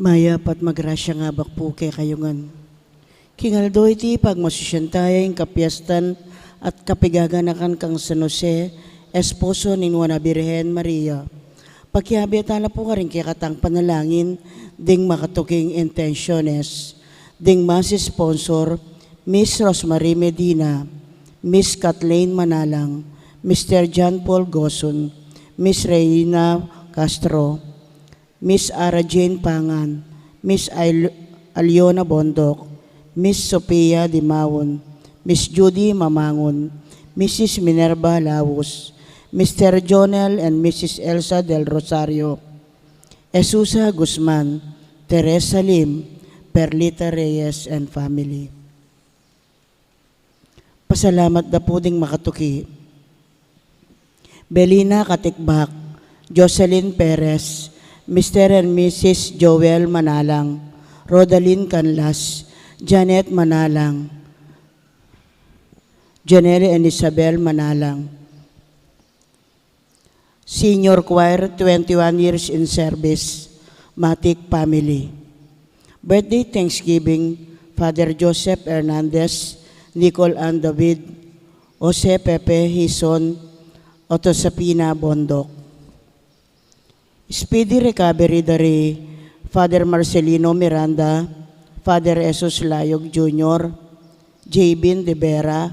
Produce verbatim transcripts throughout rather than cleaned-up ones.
Mayap at magrasyang abak pu kekayu ngan. King aldo iti, pagmasusyan taya ing kapiestan at kapigaganakan kang San Jose, esposo ning Nuan a Birhen Maria. Pakiabe ta na pu karing kekatang panalangin ding makatuking intensyones. Ding mass sponsor, Miss Rosemary Medina, Miss Kathleen Manalang, Mister John Paul Gosun, Miss Reina Castro, Miss Ara Jane Pangan, Miss Al-, Aliona Bondoc, Miss Sofia Dimaun, Miss Judy Mamangun, Missus Minerva Laus, Mister Jonel and Missus Elsa Del Rosario, Esusa Guzman, Teresa Lim, Perlita Reyes and family. Pasalamat da pu ding makatuki. Belina Katikbak, Jocelyn Perez, Mister and Missus Joel Manalang, Rodalyn Canlas, Janet Manalang, Janelle and Isabel Manalang. Senior Choir, twenty-one years in service, Matic family. Birthday Thanksgiving, Father Joseph Hernandez, Nicole Ann David, Jose Pepe Hison, Otosapina Bondoc. Speedy recovery dari Father Marcelino Miranda, Father Jesus Layog Junior, Jabin de Vera,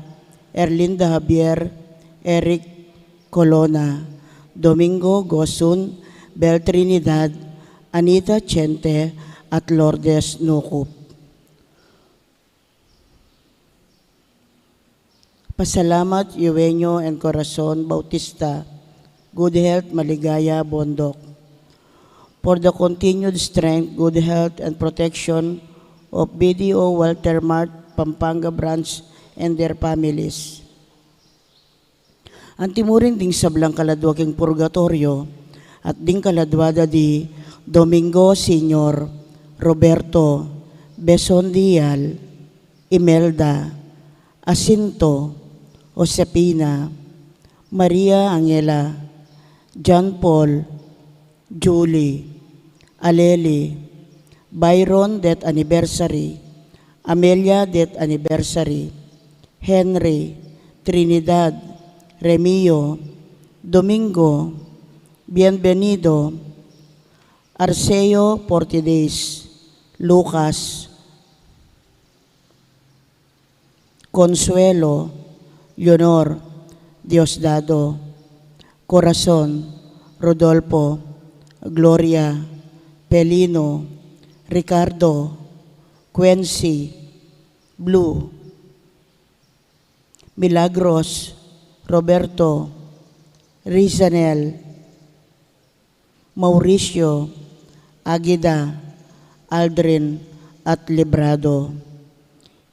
Erlinda Javier, Eric Colona, Domingo Gosun, Bel Trinidad, Anita Chente, at Lourdes Nucup. Pasalamat, Eugenio and Corazon Bautista, good health, maligaya, Bondoc. For the continued strength, good health, and protection of B D O Walter Mart, Pampanga Branch, and their families. Antimurin ding sablang kaladua king purgatoryo, at ding kaladua da di Domingo Senior, Roberto, Beson Dial, Imelda, Jacinto, Josepina, Maria Angela, John Paul, Julie, Aleli, Byron, death anniversary, Amelia, death anniversary, Henry, Trinidad, Remio, Domingo, Bienvenido, Arceo, forty days, Lucas, Consuelo, Leonor, Diosdado, Corazon, Rodolfo, Gloria, Pelino, Ricardo, Quency, Blue, Milagros, Roberto, Rizanel, Mauricio, Agida, Aldrin, at Librado.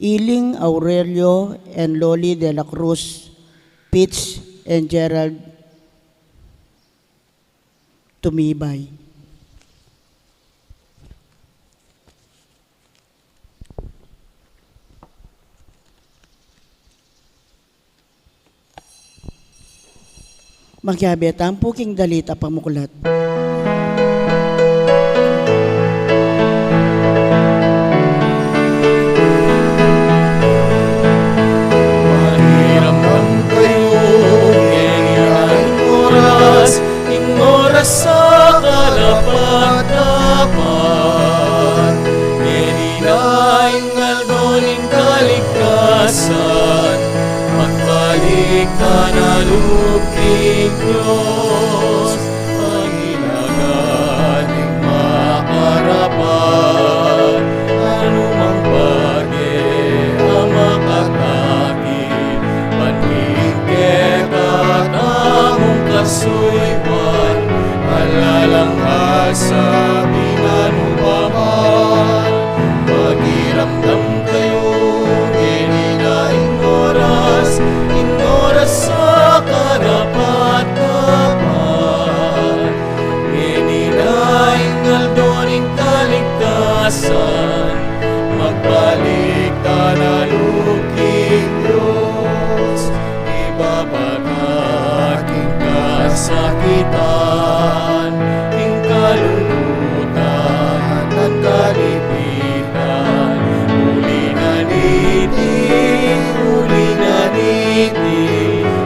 Iling, Aurelio and Loli de la Cruz, Pitts and Gerald Tumibay. Makiabe tamu pu king dalit a pamuklat. Makiramdam kayu, ngeni ing oras, ing oras a karapat-dapat, ngeni na ing aldo ning kaligtasan, magbalik tana lub king Dios, mangilaga ning makarapat, anumang bage a makatakip, ban king kekatamung kasuyuan, ala lang asabi na nukaman. Makiramdam kayu, ngeni na ing oras, ing oras a karapat-dapat, Uli na niti, uli na niti,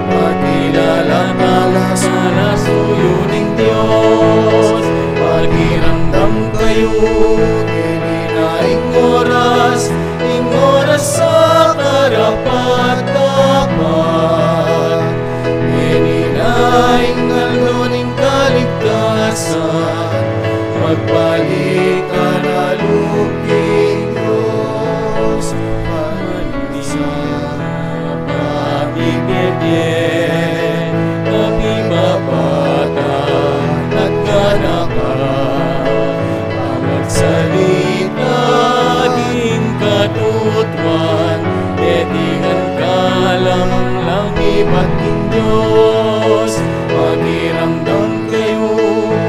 pakilala tala sana suyu ning Dios. Pakiramdam kayu, keni na ing oras, ing oras a karapat-dapat. Keni na ing aldo ning kaligtasan, magbalik ka na lub king Dios. Pamanisa, pamipipie, kapibabata, nagkanaka, pamagsalita king katutuan, detingan ka lamang lang ibat king Dios. Pakiramdam kayu,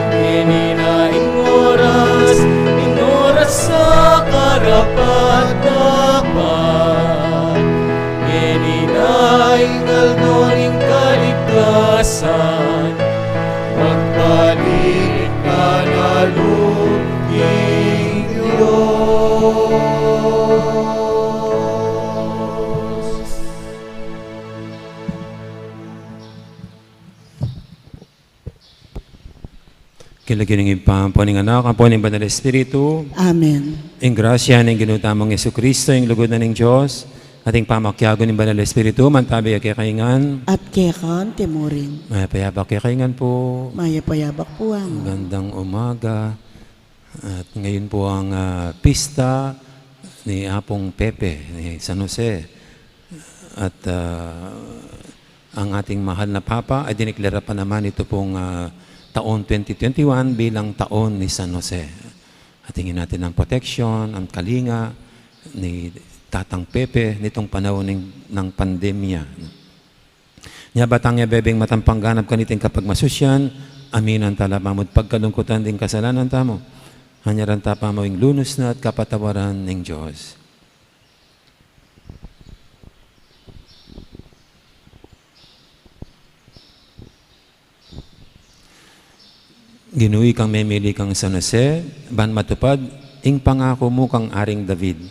keni na ing oras, ing oras a karapat-dapat. Keni na ing aldo ning kaligtasan, magbalik ka na lub king Dios. King lagyu ning Ibpa, ampo ning Anak, ampo ning Banal Espiritu. Amen. Ing grasya ning Ginu tamung Jesucristo, ing lugud na ning Dios, at ing pamakiabe ning Banal Espiritu, mantabi ya kekayu ngan. At keka naman murin. Mayap a yabak kekayu ngan pu. Mayap a yabak pu. Magandang umaga. At ngayon po ang, ah, pista ni Apong Pepe, ni San Jose. At, ah, ang ating mahal na Papa ay diniklara pa naman ito pong, ah, taon twenty twenty-one bilang taon ni San Jose. At hingin natin ang proteksyon, ang kalinga ni Tatang Pepe nitong panahon ng, ng pandemya. Nya batang ya bebeng matampang ganap kaniting kapagmasusian, aminan tala pamut pagkalungkutan ding kasalanan tamu. Hanyaran ta pamu ing lunus na at kapatawaran ning Dios. Ginu, ikang memili kang San Jose, ban matupad ing pangaku mu kang Aring David.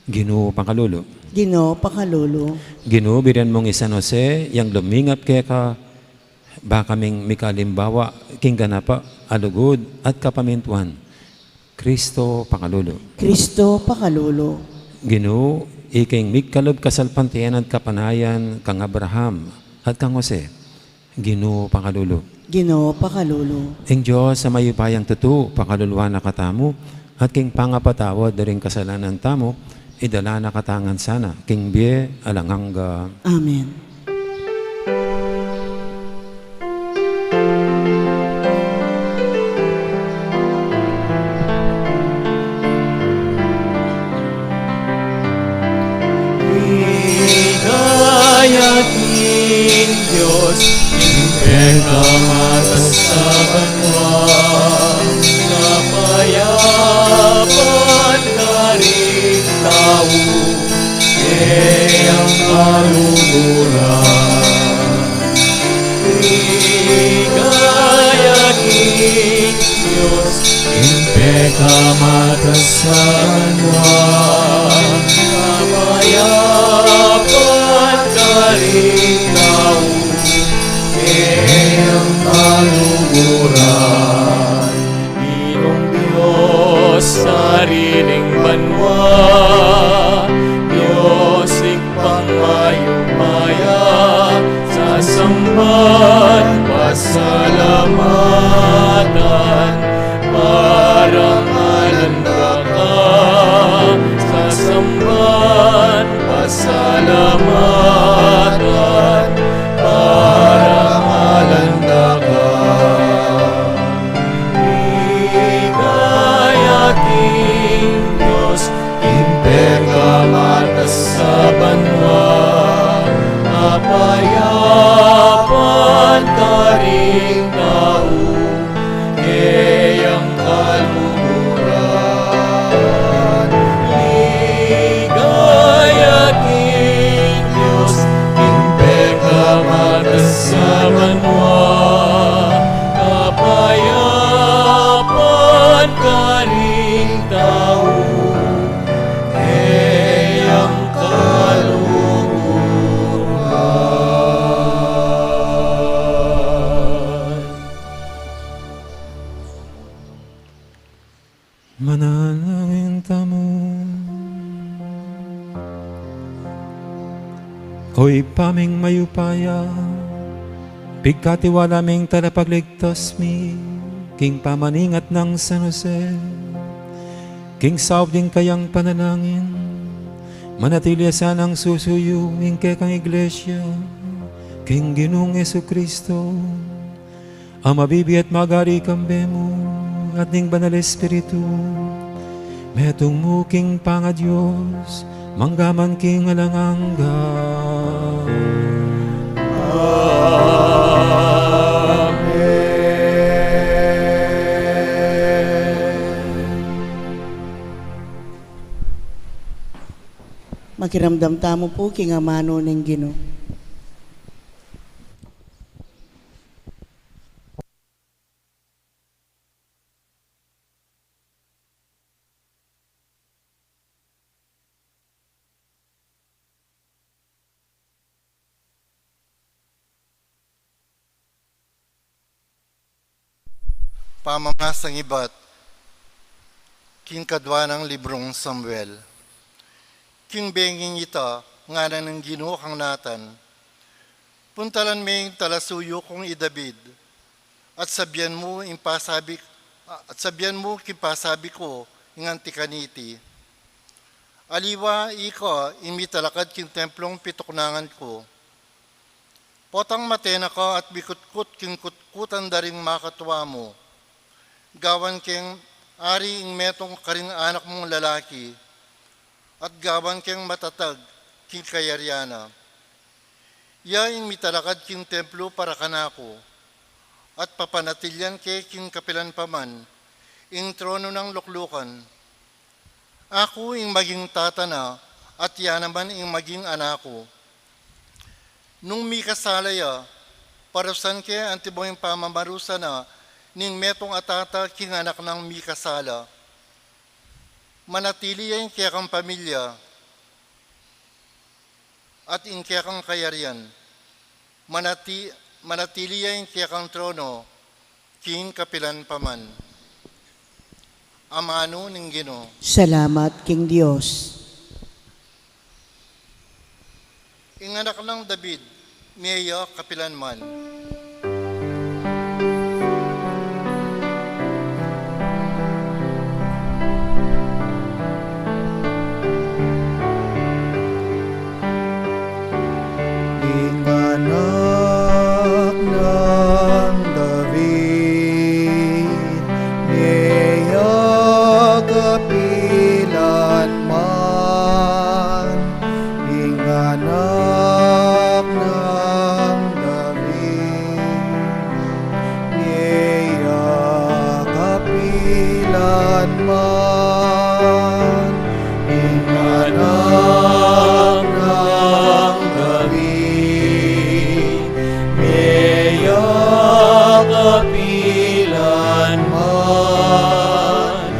Ginu, pakalulu. Ginu, pakalulu. Ginu, birian mung i San Jose, yang lumingap keka, ba kaming mikalimbawa, king ganapa, a lugud, at kapamintuan. Kristo, pakalulu. Kristo, pakalulu. Ginu, ikeng migkalub kasalpantayanan at kapanayan kang Abraham at kang Jose. Ginu, pakalulu. Ginu, pakalulu. Ing Dios a mayupayang tutu, pakaluluan na katamu, at king pangapatawad da ring kasalanan tamu, idala na katamu ngan sana king bie alang angga. Amen. Ligaya king Dios, ing pekamatas a banua, kapayapan karing tau, e yang kaluguran. Ligaya king Dios, ing pekamatas a banua, kapayapan karing tau, e yang kaluguran. Ginung Dios, Ari ning banua, Dios ning pangmayupaya, sasamban, pasalamatan, parangalan da ka, sasamban, pasalamatan, parangalan da ka. Ligaya king Dios, ing pekamatas a banua, kapayapan karing tau, e O Ibpa ming mayupaya, pigkatiwala ming talapagligtas mi king pamaningat nang San Jose, king saup ding kayang panalangin, manatili ya sanang susuyu ing kekang Iglesia king Ginung Jesucristo, a mabibie at magari kambe mu at ning Banal Espiritu, metung mu king pangaDios, mangga man king alang angga. Amen. Makiramdam tamu pu king amanu ning Ginu. Pamamasang ibat king kadua nang librung Samuel. King benging ita, ngana ning Ginu kang Natan, puntalan me ing talasuyu kung i David, at sabian mu ing pasabi, at sabian mu king pasabi ku ing anti kaniti. Aliwa ika ing mitalakad king templung pituknangan ku. Potang matena ka at mikutkut king kutkutan da ring makatua mu. Gawan keng ari ing metung karing anak mung lalaki, at gawan keng matatag king kayarian na. Iya ing mitalakad king templo para kanaku, at papanatilian ke king kapilan pa man ing trono nang luklukan. Aku ing maging tata na, at iya naman ing maging anak ku. Nung mikasala ya, parusan ke antimo ing pamamarusan na ning metung a tata king anak nang mikasala. Manatili ya ing kekang pamilya at ing kekang kayarian. Manati-, manatili ya ing kekang trono king kapilan pa man. Amanu ning Ginu. Salamat king Dios. Ing anak nang David, mie ya kapilan man. Ing anak nang David, mie ya kapilan man. Ing anak nang David, mie ya kapilan man. Ing anak nang David, mie ya kapilan man.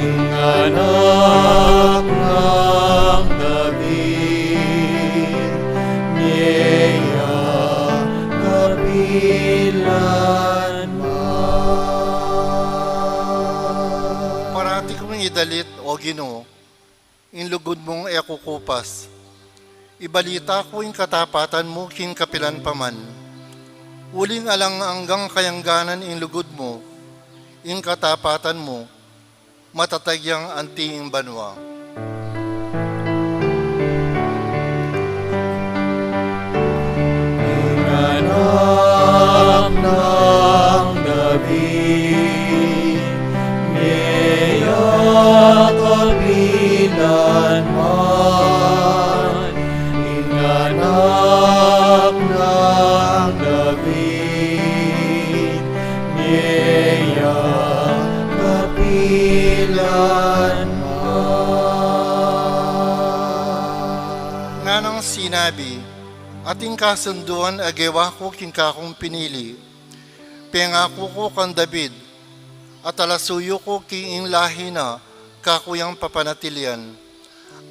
Ing anak nang David, mie ya kapilan man. Parati kung idalit, O Ginu, ing lugud mung e kukupas. Ibalita ku ing katapatan mu king kapilan pa man. Uling alang anggang kayangganan ing lugud mu, ing katapatan mu, matatag yang anti ing banua. Ing anak nang David, mie ya kapilan man. Ing anak nang David, mie ya kapilan man. Nganang sinabi, ating kasunduan a gewa ku king kakung pinili. Pengaku ku kang David, at talasuyu ku king ing lahi na kaku yang papanatilian.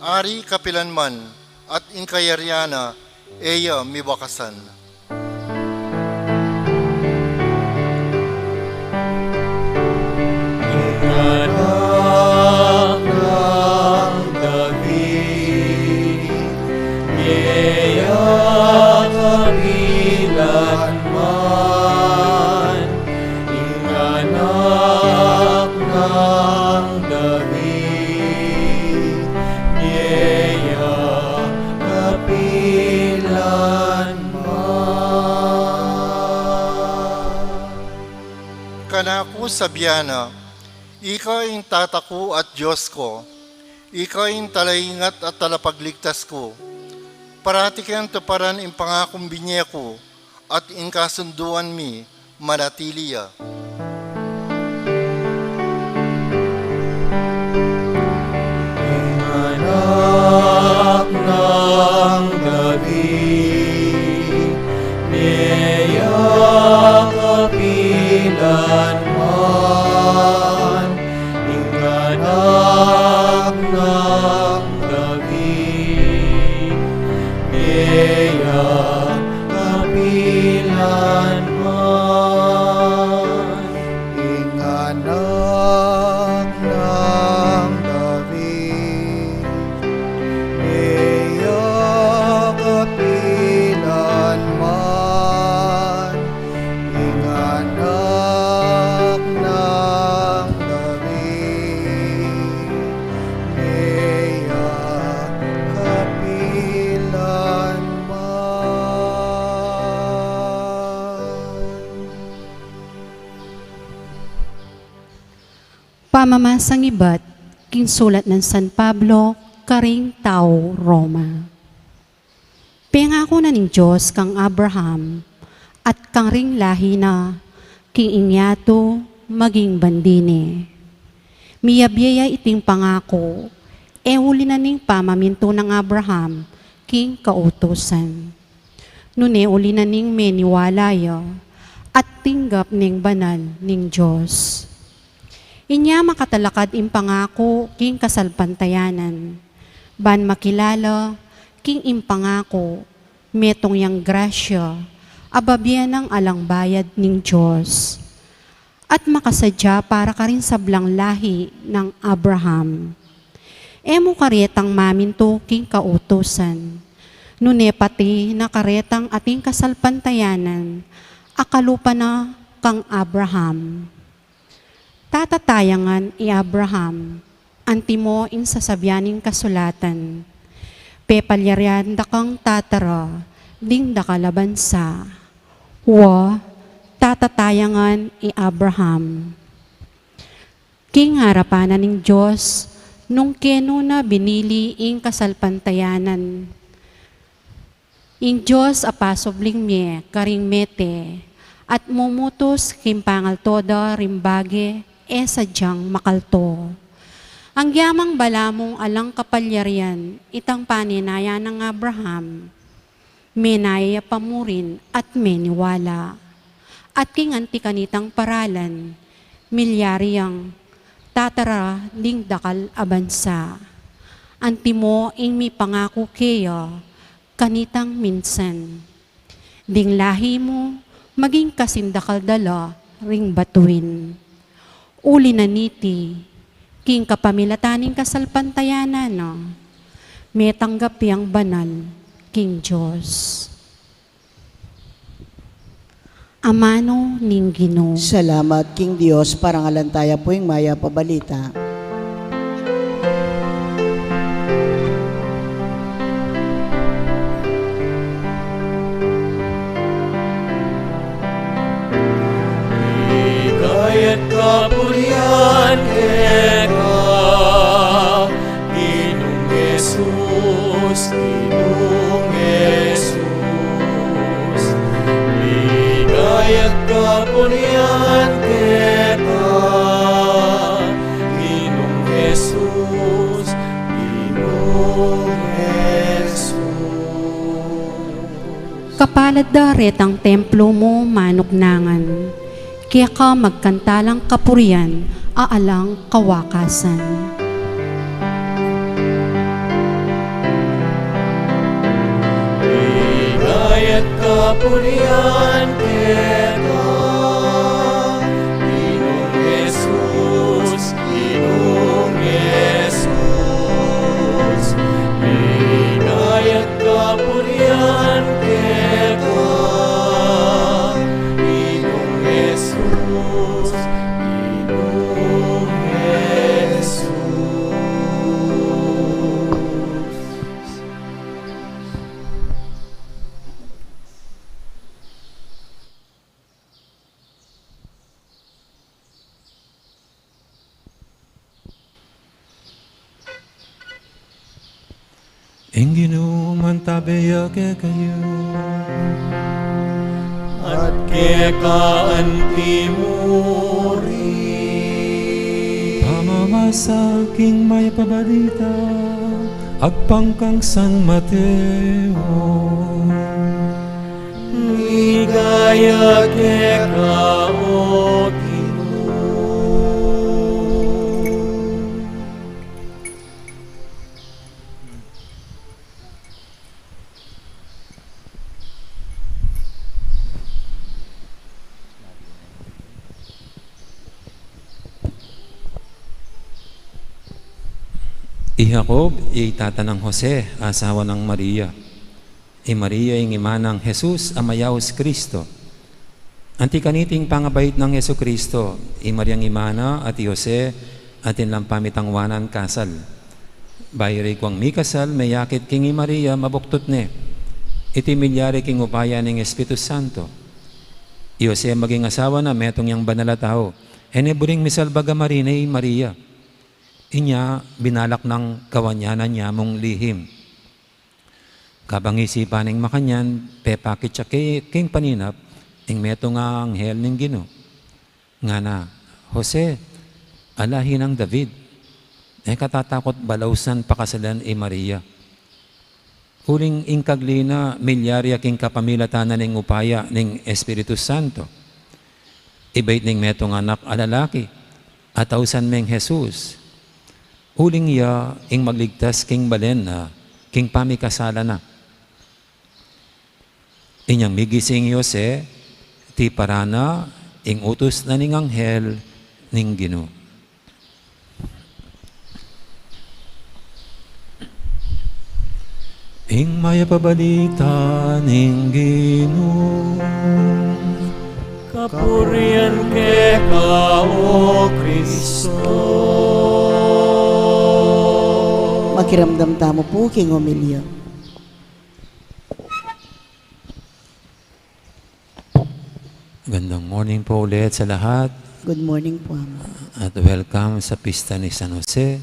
Ari kapilan man, at ing kayarian na e ya miwakasan. Ing anak nang David, mie ya Sabian na, "Ika ing Tata ku at Dios ku, ika ing talaingat at talapagligtas ku." Parati keng tuparan ing pangakung binie ku, at ing kasunduan mi manatili ya. Ing Anak nang David, ne ya kapilan man, ing Anak nang David, ne ya kapilan man, ing Anak nang David, ne ya kapilan man, ing Anak nang David, ne ya kapilan man. Pamamasang ibat king sulat nang San Pablo karing taga Roma. Pengaku na ning Dios kang Abraham at karing lahi na, king ing yatu maging bandi ne. Miyabie ya iting pangaku, e uli na ning pamamintu nang Abraham king kautusan, nune uli na ning meniwala ya at tinggap neng banal ning Dios. Inya makatalakad ing pangaku king kasalpantayanan, ban makilala king ing pangaku, metung yang grasya a babie nang alang bayad ning Dios, at makasadya para karing sablang lahi nang Abraham. E mu karetang mamintu king kautusan, nune pati na karetang ating kasalpantayanan a kalupa na kang Abraham. Tatatayangan i Abraham, antimo ing sasabian ning kasulatan, "Pepalyarian da kang tatara ding dakal a bansa." Wa, tatatayangan i Abraham. King arapan na ning Dios, nung kenu na binili ing kasalpantayanan, ing Dios a pasubling mie karing mete, at mumutus king pangalto da ring bage e sadyang makalto. Agyang balamu alang kapalyarian itang panenayan nang Abraham, menaya ya pa murin at meniwala. At king anti kanitang paralan, milyari yang tatara ding dakal a bansa. Antimo ing mipangaku keya kanitang minsan, "Ding lahi mu maging kasing dakal da la ring batuin." Uli na niti, king kapamilatan ning kasalpantayanan na, metanggap yang banal king Dios. Amanu ning Ginu. Salamat king Dios. Parangalan taya pu ing mayap a balita. Ligaya at kapurian keka, Ginung Jesus, Ginung Jesus. Ligaya at kapurian keka, Ginung Jesus, Ginung Jesus. Kapalad da retang templo mu manuknangan, keka magkanta lang kapurian a alang kawakasan. Ligaya at kapurian keka, Ginung Jesus, Ginung Jesus. Ligaya at kapurian keka, Ginung Jesus, Ginung Jesus. Ing Ginu mantabe ya kekayu. At keka anti mu rin. Pamamasa king Mayap a Balita agpang kang San Mateo. Ligaya keka, O Ginu. I Jacob, i tata nang Jose, asawa nang Maria. I Maria ing ima nang Jesus a mayaus Kristo. Anti kaniting pangabait nang Jesucristo, i Mariang ima na at i Jose, atin lang pamitangwanan kasal. Bayu reng mikasal, meyakit king i Maria, mabuktut ne. Iti milyari king upaya ning Espiritu Santo. I Jose maging asawa na, metung yang banal a tau. E ne buring misalbag a marine i Maria. Inya, binalak nang kawanyanan ya mung lihim. Kabang isipan ning makanyan, pepakit ya ke-, king paninap, ing metung a anghel ning Ginu. Ngana, Jose, a lahi nang David, e ka tatakut balausan pakasalan i Maria. Uling ing kagli na milyari ya king kapamilatan na ning upaya ning Espiritu Santo. Ibait ning metung anak a lalaki, at ausan meng Jesus. Uling iya ing magligtas king balen na, king pamikasalan na. Inyang migising i Jose, tiparan na ing utus na ning anghel ning Ginu. Ing Mayap a Balita ning Ginu. Kapurian keka, O Kristo. Makiramdam tamu pu king homilya. Gandang morning po ulit sa lahat. Good morning po, Ama. At welcome sa pista ni San Jose.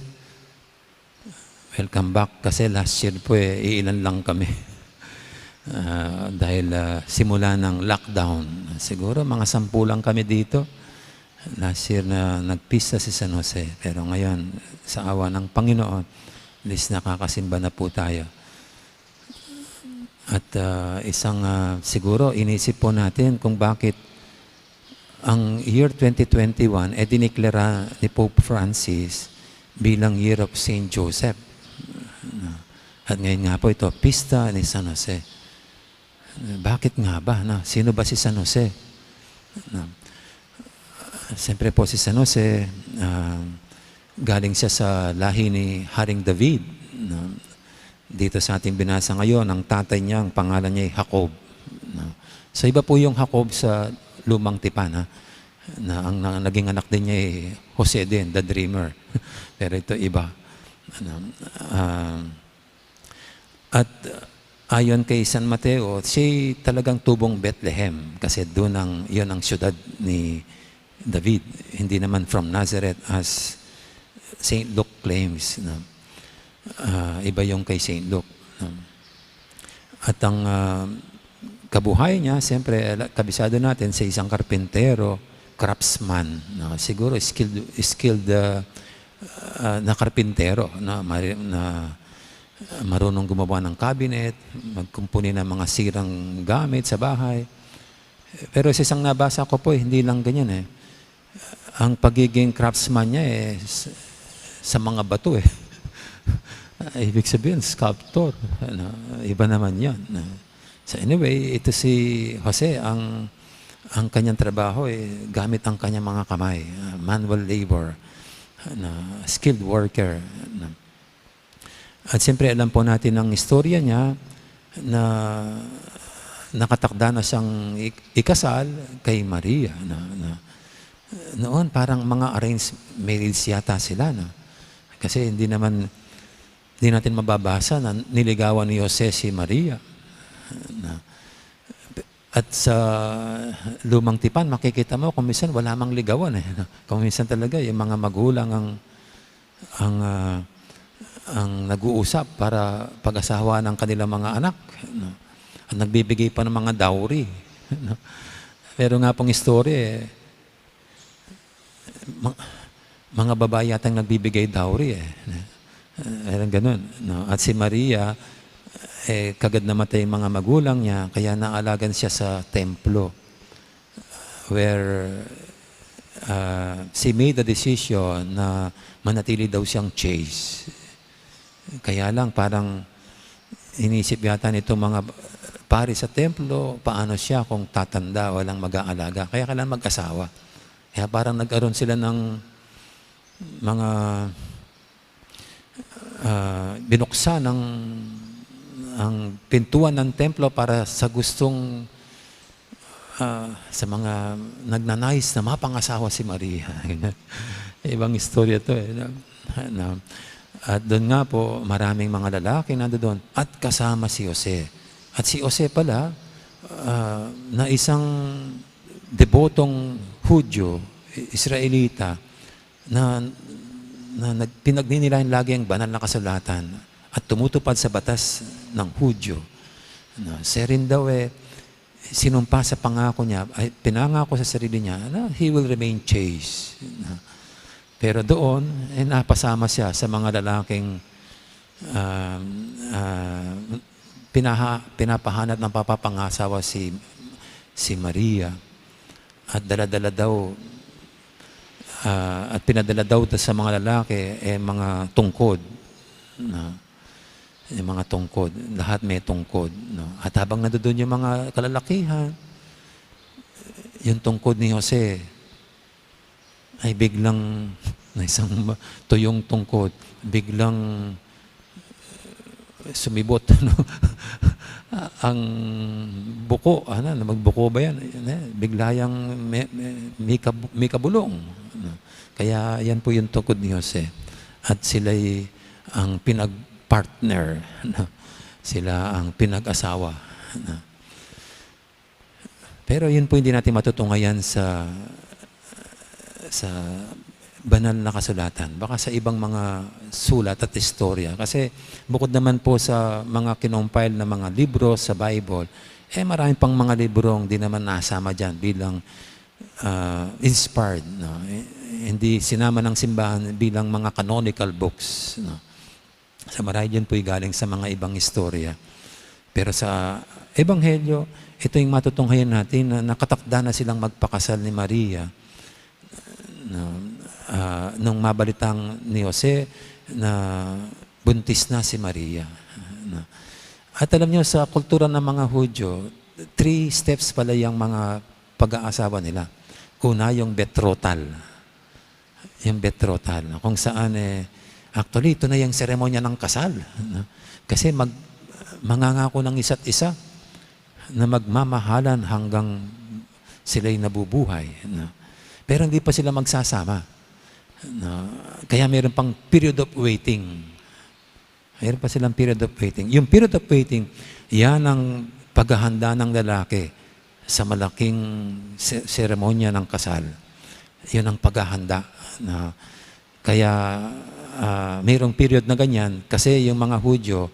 Welcome back kasi last year po, eh, iilan lang kami. Ah, dahil, ah, simula ng lockdown, siguro mga sampu lang kami dito. Last year na nagpista si San Jose, pero ngayon, sa awa ng Panginoon, at least nakakasimba na po tayo. At, ah, isang, ah, siguro inisip po natin kung bakit ang year twenty twenty-one, eh, diniklara ni Pope Francis bilang Year of Saint Joseph. At ngayon nga po ito, pista ni San Jose. Bakit nga ba, no? Sino ba si San Jose? No? Siyempre po si San Jose, ah, galing siya sa lahi ni Haring David, no? Dito sa ating binasa ngayon, ang tatay niya, ang pangalan niya ay Jacob, no? So, iba po yung Jacob sa Lumang Tipan, ha? Na ang, na, naging anak din niya ay Jose din, the dreamer. Pero ito iba. Ano, ah, At, uh, ayon kay San Mateo, siya talagang tubong Bethlehem kasi doon ang, yun ang siyudad ni David. Hindi naman from Nazareth as Saint Luke claims, no? Ah, iba yung kay Saint Luke, no? At ang, ah, kabuhay niya, siyempre, ala-, kabisado natin sa isang karpintero, craftsman, no? Siguro skilled, skilled, ah, ah, na karpintero, no? Mari-, na marunong gumawa ng cabinet, magkumpuni ng mga sirang gamit sa bahay. Pero sa isang nabasa ko po, eh, hindi lang ganyan, eh. Ang pagiging craftsman niya, eh, s-, sa mga bato, eh. Ibig sabihin, sculptor. Ano, iba naman yun. So anyway, ito si Jose, ang, ang kanyang trabaho, eh, gamit ang kanyang mga kamay, ah, manual labor, na skilled worker, na At siyempre, alam po natin ang istorya niya na nakatakda na siyang ik-, ikasal kay Maria. Na, na, noon, parang mga arranged marriage yata sila, no? Kasi hindi naman, hindi natin mababasa na niligawan ni Jose si Maria. Na, At sa Lumang Tipan, makikita mo kung minsan wala mang ligawan, eh, no? Kung minsan talaga, yung mga magulang ang, ang, ah, ang nag-uusap para pag-asawa ng kanilang mga anak, no? At nagbibigay pa ng mga dowry, no? Pero nga pong istorya, eh, ma-, mga babae yatang nagbibigay dowry, eh. Eh, ganun, no? At si Maria, eh, kagad namatay yung mga magulang niya, kaya naalagan siya sa templo, where, ah, she made the decision na manatili daw siyang chaste. Kaya lang, parang inisip yata nitong mga pari sa templo, paano siya kung tatanda, walang mag-aalaga? Kaya kailangan mag-asawa. Kaya parang nagkaroon sila ng mga, ah, binuksan ang, ang pintuan ng templo para sa gustong, ah, sa mga nagnanais na mapangasawa si Maria. Ibang istorya 'to, eh, no? Na, at doon nga po, maraming mga lalaki nandoon at kasama si Jose. At si Jose pala, ah, na isang debotong Hudyo, Israelita, na, na nag-, pinagninilayan lagi ang banal na kasulatan at tumutupad sa batas ng Hudyo. Na, siya rin daw, eh, sinumpa sa pangako niya, ay, pinangako sa sarili niya na he will remain chaste. Na, pero doon, eh, napasama siya sa mga lalaking, um, ah, pinaha-, pinapahanap ng papapangasawa si, si Maria. At dala-dala daw, ah, at pinadala daw sa mga lalaki, eh, mga tungkod, no? Yung mga tungkod, lahat may tungkod, no? At habang nandoon yung mga kalalakihan, yung tungkod ni Jose ay biglang, na isang ma-, tuyong tungkod, biglang sumibot, ano, ang buko, ano, na magbuko ba yan? Yan, eh, bigla yang me-, me-, mikab-, mikabulong, ano. Kaya yan po yung tungkod ni Jose. At sila'y ang pinag-partner, ano. Sila ang pinag-asawa, ano. Pero yun po hindi natin matutunghayan sa, sa banal na kasulatan. Baka sa ibang mga sulat at istorya. Kasi bukod naman po sa mga kinompile na mga libro sa Bible, eh, marami pang mga librong di naman nasama diyan bilang, ah, inspired, no? Eh, hindi sinama ng simbahan bilang mga canonical books, no? Sa marahil yun po'y galing sa mga ibang istorya. Pero sa Ebanghelyo, ito yung matutunghayan natin na nakatakda na silang magpakasal ni Maria, no, ah, nung mabalitang ni Jose na buntis na si Maria, no. At alam niyo, sa kultura ng mga Hudyo, three steps pala yung mga pag-aasawa nila. Una, yung betrothal. Yung betrothal, no? Kung saan, eh, actually, ito na yung seremonya ng kasal, no? Kasi mag-, mangangako ng isa't isa na magmamahalan hanggang sila'y nabubuhay, no? Pero hindi pa sila magsasama, no? Kaya meron pang period of waiting. Meron pa silang period of waiting. Yung period of waiting, yan ang paghahanda ng lalaki sa malaking se-, seremonya ng kasal. Yun ang paghahanda. Na, kaya, ah, mayroong period na ganyan kasi yung mga Hudyo,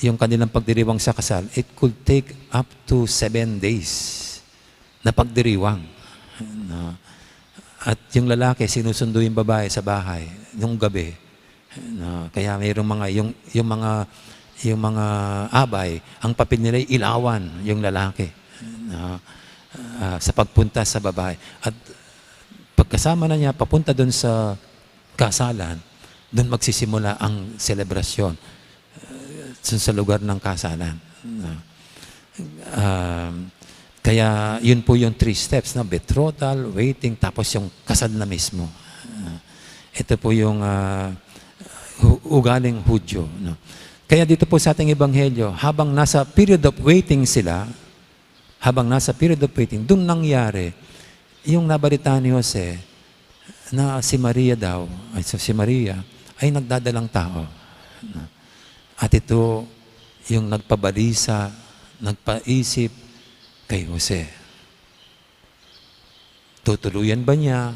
yung kanilang pagdiriwang sa kasal, it could take up to seven days na pagdiriwang. Na, at yung lalaki, sinusundo yung babae sa bahay nung gabi. No, kaya mayroong mga, yung, yung mga, yung mga abay, ang papel nila ay ilawan yung lalaki, no, ah, sa pagpunta sa babae. At pagkasama na niya, papunta dun sa kasalan, dun magsisimula ang selebrasyon, ah, dun sa lugar ng kasalan. No. Um, kaya yun po yung three steps, no? Betrothal, waiting, tapos yung kasal na mismo. Ah, ito po yung, ah, hu-, ugaling Hudyo, no? Kaya dito po sa ating ebanghelyo, habang nasa period of waiting sila, habang nasa period of waiting, dun nangyari yung nabalitaan ni Jose na si Maria daw, ay, so si Maria ay nagdadalang tao. At ito yung nagpabalisa, nagpaisip kay Jose. Tutuluyan ba niya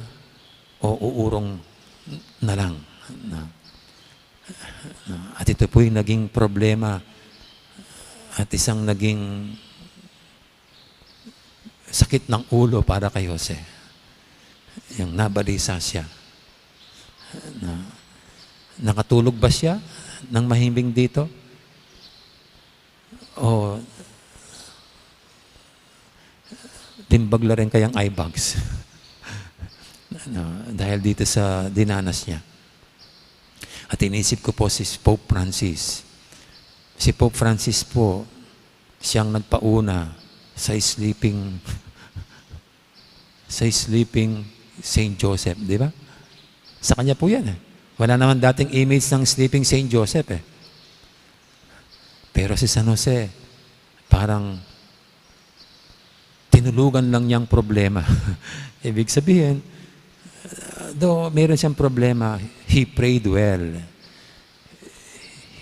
o uurong na lang? Na, At ito po'y naging problema at isang naging sakit ng ulo para kay Jose. Yung nabalisa siya. Na, nakatulog ba siya nang mahimbing dito? O timbag la rin kayang eye bags? No, dahil dito sa dinanas niya. At inisip ko po si Pope Francis. Si Pope Francis po, siyang nagpauna sa sleeping, sa sleeping Saint Joseph, di ba? Sa kanya po yan eh. Wala naman dating image ng sleeping Saint Joseph eh. Pero si San Jose, parang tinulugan lang niyang problema. Ibig sabihin, though meron siyang problema, he prayed well.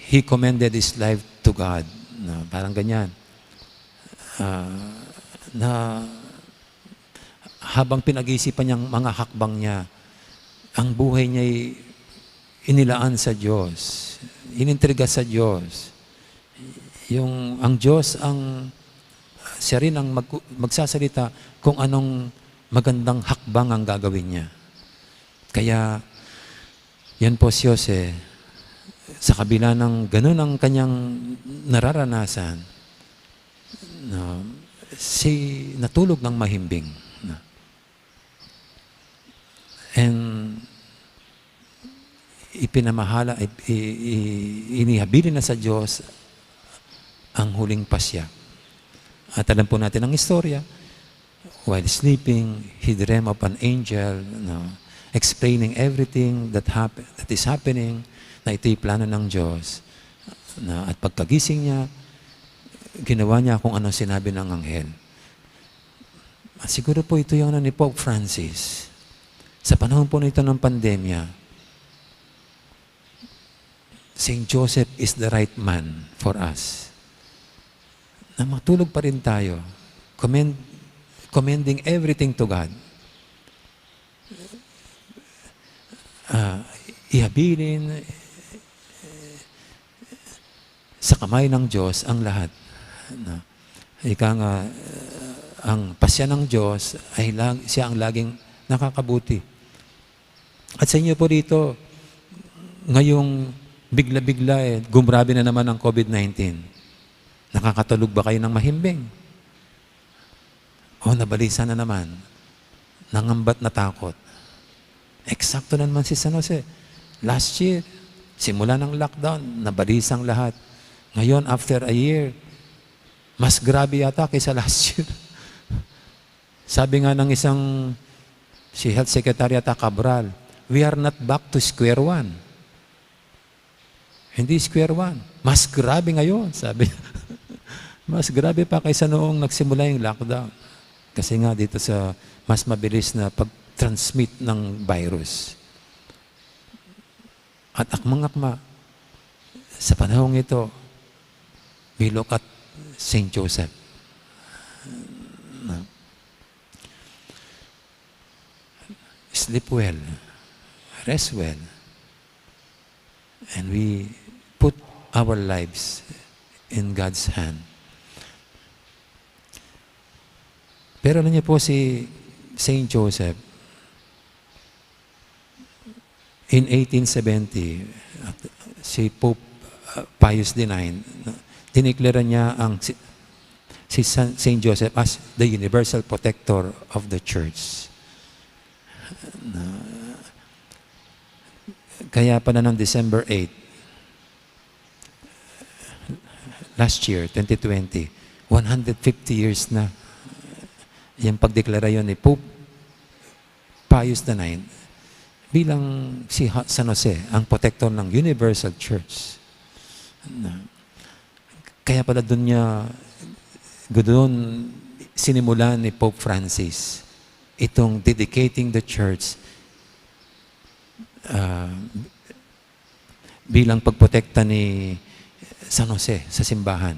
He commended his life to God. Na, parang ganyan. Ah, na habang pinag-iisipan niyang mga hakbang niya, ang buhay niya ay inilaan sa Diyos, inintriga sa Diyos. Yung ang Diyos ang, siya rin ang mag-, magsasalita kung anong magandang hakbang ang gagawin niya. Kaya yan po si Jose, sa kabila ng ganun ang kanyang nararanasan, na si natulog ng mahimbing. Na. And ipinamahala, i-, i-, i-, inihabilin na sa Diyos ang huling pasya. At alam po natin ang istorya, while sleeping, he dreamed of an angel, no, explaining everything that hap-, that is happening, na ito'y plano ng Diyos. Na, at pagkagising niya, ginawa niya kung ano sinabi ng anghel. Siguro po ito yung ano ni Pope Francis. Sa panahon po nito ng pandemya, Saint Joseph is the right man for us. Na matulog pa rin tayo, commend-, commending everything to God. Ah, ihabilin, sa kamay ng Diyos ang lahat. No? Ika nga, uh, ang pasya ng Diyos ay lag-, siya ang laging nakakabuti. At sa inyo po rito, ngayong bigla-bigla, eh, gumrabe na naman ang COVID nineteen. Nakakatulog ba kayo ng mahimbing? O, nabalisa na naman. Nangamba't natakot. Eksakto na naman si San Jose. Last year, simula ng lockdown, nabalisang lahat. Ngayon, after a year, mas grabe yata kaysa last year. Sabi nga ng isang, si Health Secretary yata, Cabral, "We are not back to square one." Hindi square one. Mas grabe ngayon, sabi niya. Mas grabe pa kaysa noong nagsimula yung lockdown. Kasi nga dito sa mas mabilis na pag-transmit ng virus. At akmang-akma, sa panahong ito, we look at Saint Joseph. Sleep well, rest well, and we put our lives in God's hand. Pero alam niyo po, si Saint Joseph, in eighteen seventy, at si Pope, uh, Pius the ninth, dineklara niya ang si, si San, Saint Joseph as the universal protector of the church. Na, kaya pala ng December eight, last year, twenty twenty, one hundred fifty years na yung pagdeklara yun ni Pope Pius the ninth bilang si Ha-, San Jose, ang protector ng Universal Church. Na, kaya pala dun niya, dun sinimulan ni Pope Francis itong dedicating the church, ah, bilang pagprotekta ni San Jose sa simbahan.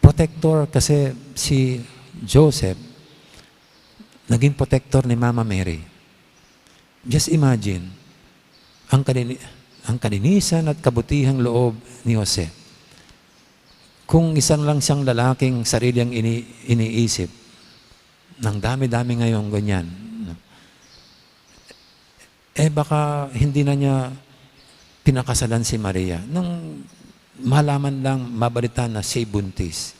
Protector kasi si Joseph, naging protector ni Mama Mary. Just imagine, ang kalini-, ang kalinisan at kabutihang loob ni Jose. Kung isa lang siyang lalaking sarili ang ini-, iniisip, nang dami-dami ngayon ganyan. Eh, baka hindi na niya pinakasalan si Maria. Nang malaman lang, mabalitaan na siya'y buntis,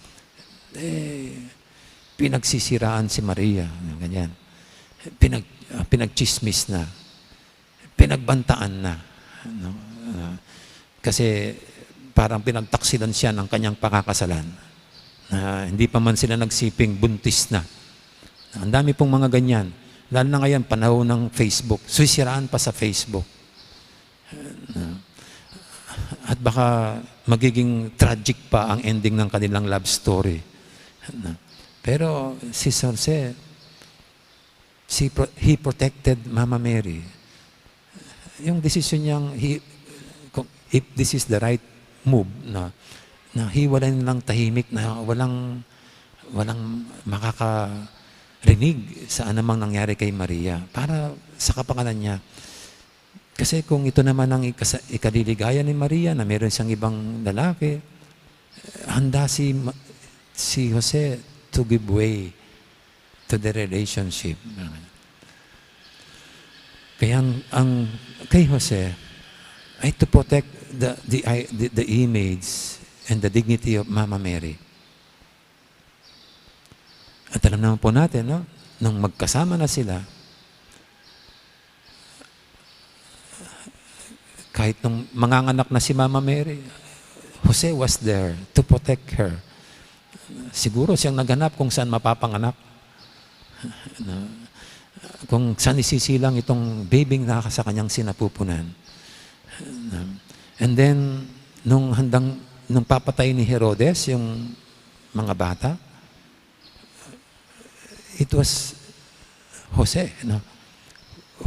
eh, pinagsisiraan si Maria, ganyan. Pinag-, ah, pinagtsismis na. Pinagbantaan na. No? Ah, kasi parang pinagtaksilan siya ng kanyang pakakasalan. Na hindi pa man sila nagsiping, buntis na. Ang dami pong mga ganyan. Lalo na ngayon, panahon ng Facebook. Sisiraan pa sa Facebook. Ah, at baka magiging tragic pa ang ending ng kanilang love story. Pero si Jose, si pro-, he protected Mama Mary. Yung desisyon niyang, he, kung, if this is the right move, na, na hiwalay nilang tahimik, na walang, walang makakarinig sa anumang nangyari kay Maria para sa kapakanan niya. Kasi kung ito naman ang ikasa-, ikaliligaya ni Maria, na meron siyang ibang lalaki, handa si Ma-, si Jose to give way to the relationship. Kaya ang, ang kay Jose ay to protect the, the, the, the image and the dignity of Mama Mary. At alam naman po natin, no? Nung magkasama na sila, kahit nung manganganak na si Mama Mary, Jose was there to protect her. Siguro siyang naghanap kung saan mapapanganak. Na, kung saan isisilang itong baby'ng nasa kanyang sinapupunan. And then, nung handang, nung papatay ni Herodes yung mga bata, it was Jose, no?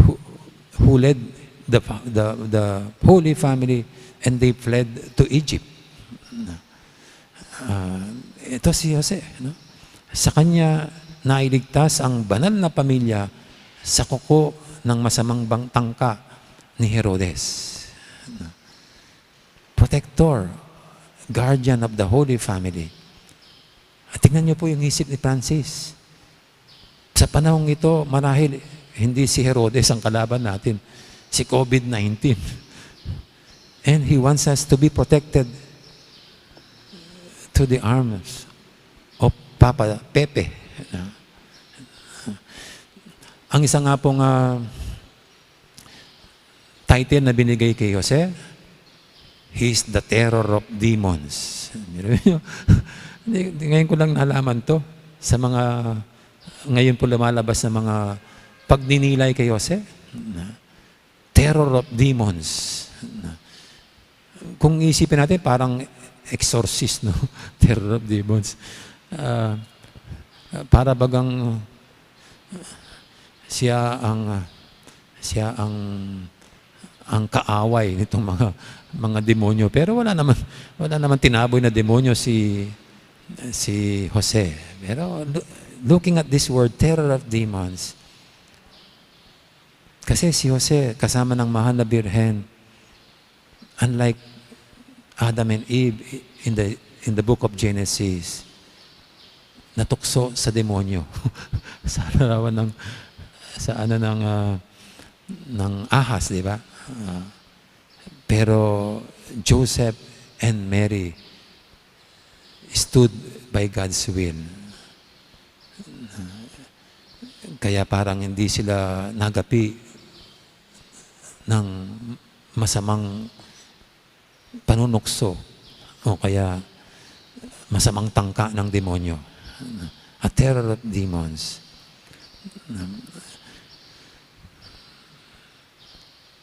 Who, who led the fa-, the, the Holy Family and they fled to Egypt. No? Ah, ito si Jose, no? Sa kanya nailigtas ang banal na pamilya sa kuko ng masamang bang-, tangka ni Herodes. No? Protector, guardian of the Holy Family. At tingnan niyo po yung isip ni Francis. Sa panahong ito, marahil hindi si Herodes ang kalaban natin, si COVID nineteen. And he wants us to be protected to the arms of Papa Pepe. Ang isa nga pong, ah, title na binigay kay Jose, "He's the terror of demons." Biro niyo, di, di, ngayon ko lang nalaman 'to sa mga ngayon po lumalabas na mga pagninilay kay Jose. Na, terror of demons. Na, kung isipin natin, parang exorcist, no? Terror of demons. Ah, para bagang siya ang, siya ang, ang kaaway nitong mga, mga demonyo. Pero wala naman, wala naman tinaboy na demonyo si, si Jose. Pero loo-, looking at this word, terror of demons, kasi si Jose, kasama ng mahal na Birhen, unlike Adam and Eve in the, in the book of Genesis, natukso sa demonyo. Sa larawan ng, sa ano ng, ah, ng ahas, di ba? Ah, pero Joseph and Mary stood by God's will. Kaya parang hindi sila nagapi ng masamang panunukso o kaya masamang tangka ng demonyo. A terror of demons.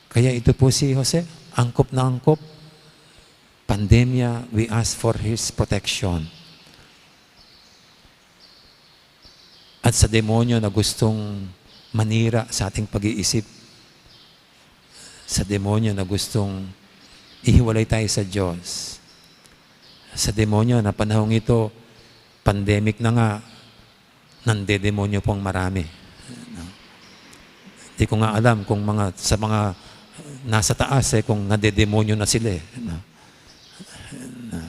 Kaya ito po si Jose, angkop na angkop. Pandemya, we ask for his protection. At sa demonyo na gustong manira sa ating pag-iisip, sa demonyo na gustong ihiwalay tayo sa Diyos, sa demonyo na panahong ito, pandemic na nga, nandedemonyo pong marami. No? Di ko nga alam kung mga, sa mga nasa taas eh, kung nadedemonyo na sila eh, no? No.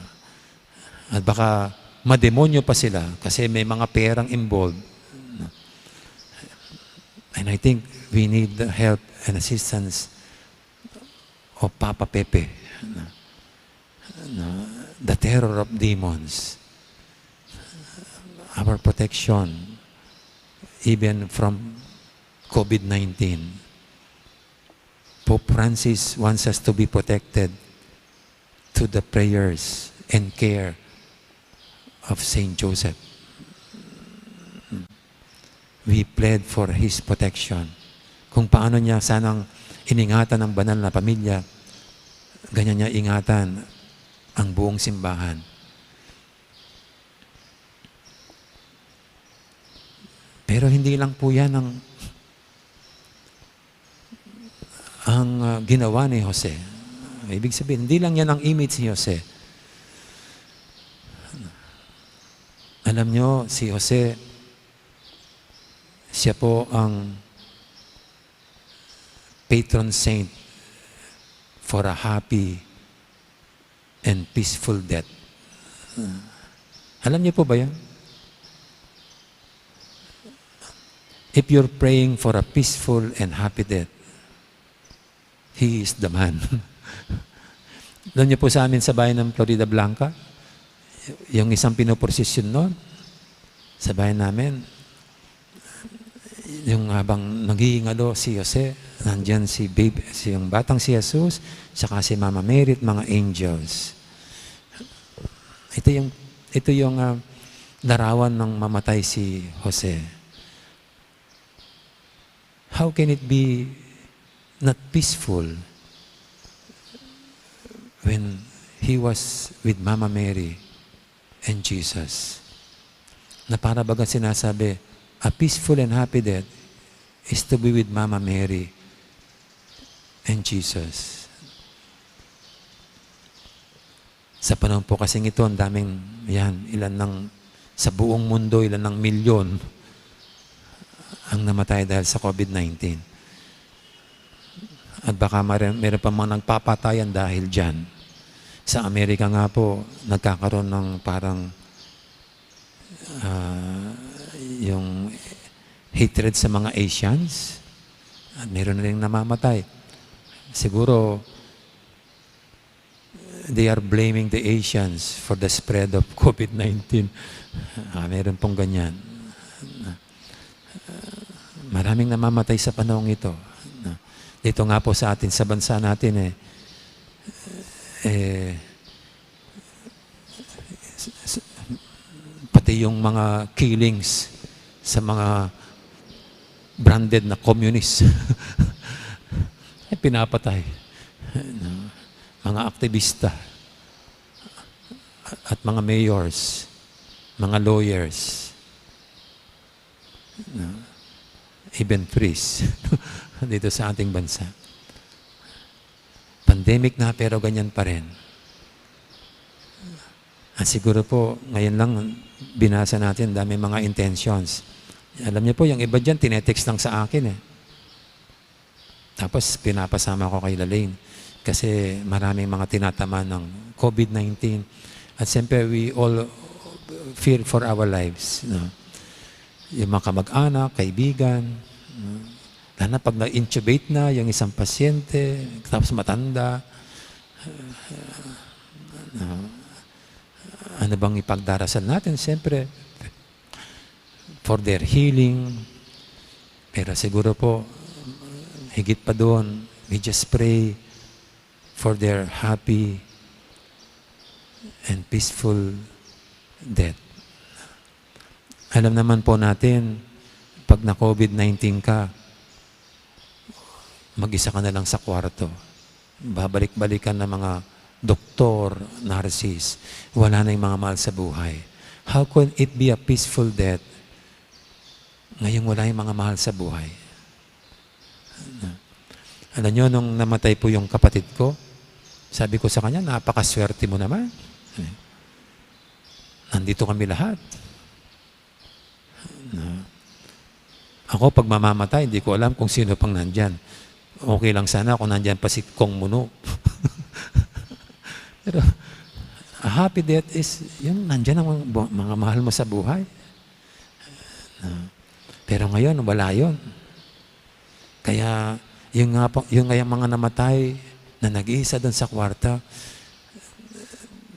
At baka mademonyo pa sila kasi may mga perang involved, no? And I think we need the help and assistance of Papa Pepe, no? No? The terror of demons, our protection, even from COVID nineteen. Pope Francis wants us to be protected through the prayers and care of Saint Joseph. We plead for his protection. Kung paano niya sanang iningatan ang banal na pamilya, ganyan niya ingatan ang buong simbahan. Pero hindi lang po yan ang, ang, ah, ginawa ni Jose. Ibig sabihin, hindi lang yan ang image ni Jose. Alam nyo, si Jose, siya po ang patron saint for a happy and peaceful death. Alam niyo po ba yan? If you're praying for a peaceful and happy death, he is the man. Alam niyo po, sa amin sa bayan ng Floridablanca, yung isang pinoprosesyon nun, sa bayan namin, yung habang naghihingalo si Jose, nandiyan si babe, si, yung batang si Jesus, saka si Mama Mary at mga angels. Ito yung, ito yung, ah, larawan ng mamatay si Jose. How can it be not peaceful when he was with Mama Mary and Jesus? Na para bagang sinasabi, a peaceful and happy death is to be with Mama Mary and Jesus. Sa panahon po kasing ito, ang daming, yan, ilan ng, sa buong mundo, ilan ng milyon ang namatay dahil sa COVID nineteen. At baka mare-, meron pa mga nagpapatayan dahil dyan. Sa Amerika nga po, nagkakaroon ng parang, ah, yung hatred sa mga Asians. At meron na rin namamatay. Siguro, they are blaming the Asians for the spread of COVID nineteen. Ah, meron pong ganyan. Maraming namamatay sa panahong ito. Dito nga po sa atin, sa bansa natin, eh, eh, s-, s-, pati yung mga killings sa mga branded na communist, eh, pinapatay. No? Mga aktivista at mga mayors, mga lawyers, no? Even priests dito sa ating bansa. Pandemic na, pero ganyan pa rin. At siguro po, ngayon lang binasa natin, dami mga intentions. Alam niyo po, yung iba dyan, tinetext lang sa akin eh. Tapos pinapasama ko kay Lalaine. Kasi maraming mga tinatamaan ng COVID nineteen. At siyempre, we all fear for our lives. No? Yung mga kamag-anak, kaibigan. No? Lalo na pag na-intubate na yung isang pasyente, tapos matanda. No? Ano bang ipagdarasal natin? Siyempre, for their healing. Pero siguro po, higit pa doon, we just pray for their happy and peaceful death. Alam naman po natin, pag na-COVID nineteen ka, mag-isa ka na lang sa kwarto. Babalik-balikan ng mga doktor, nurses. Wala na yung mga mahal sa buhay. How can it be a peaceful death ngayong wala yung mga mahal sa buhay? Alam nyo, nung namatay po yung kapatid ko, sabi ko sa kanya, "Napakaswerte mo naman. Nandito kami lahat." No? Ako, pag mamamatay, hindi ko alam kung sino pang nandyan. Okay lang sana kung nandiyan pa si Kong Muno. Pero, a happy death is, yung nandiyan ang mga, mga mahal mo sa buhay. Ah, pero ngayon, wala yun. Kaya, yung nga po, yung ngayang mga namatay na nag-iisa doon sa kwarto,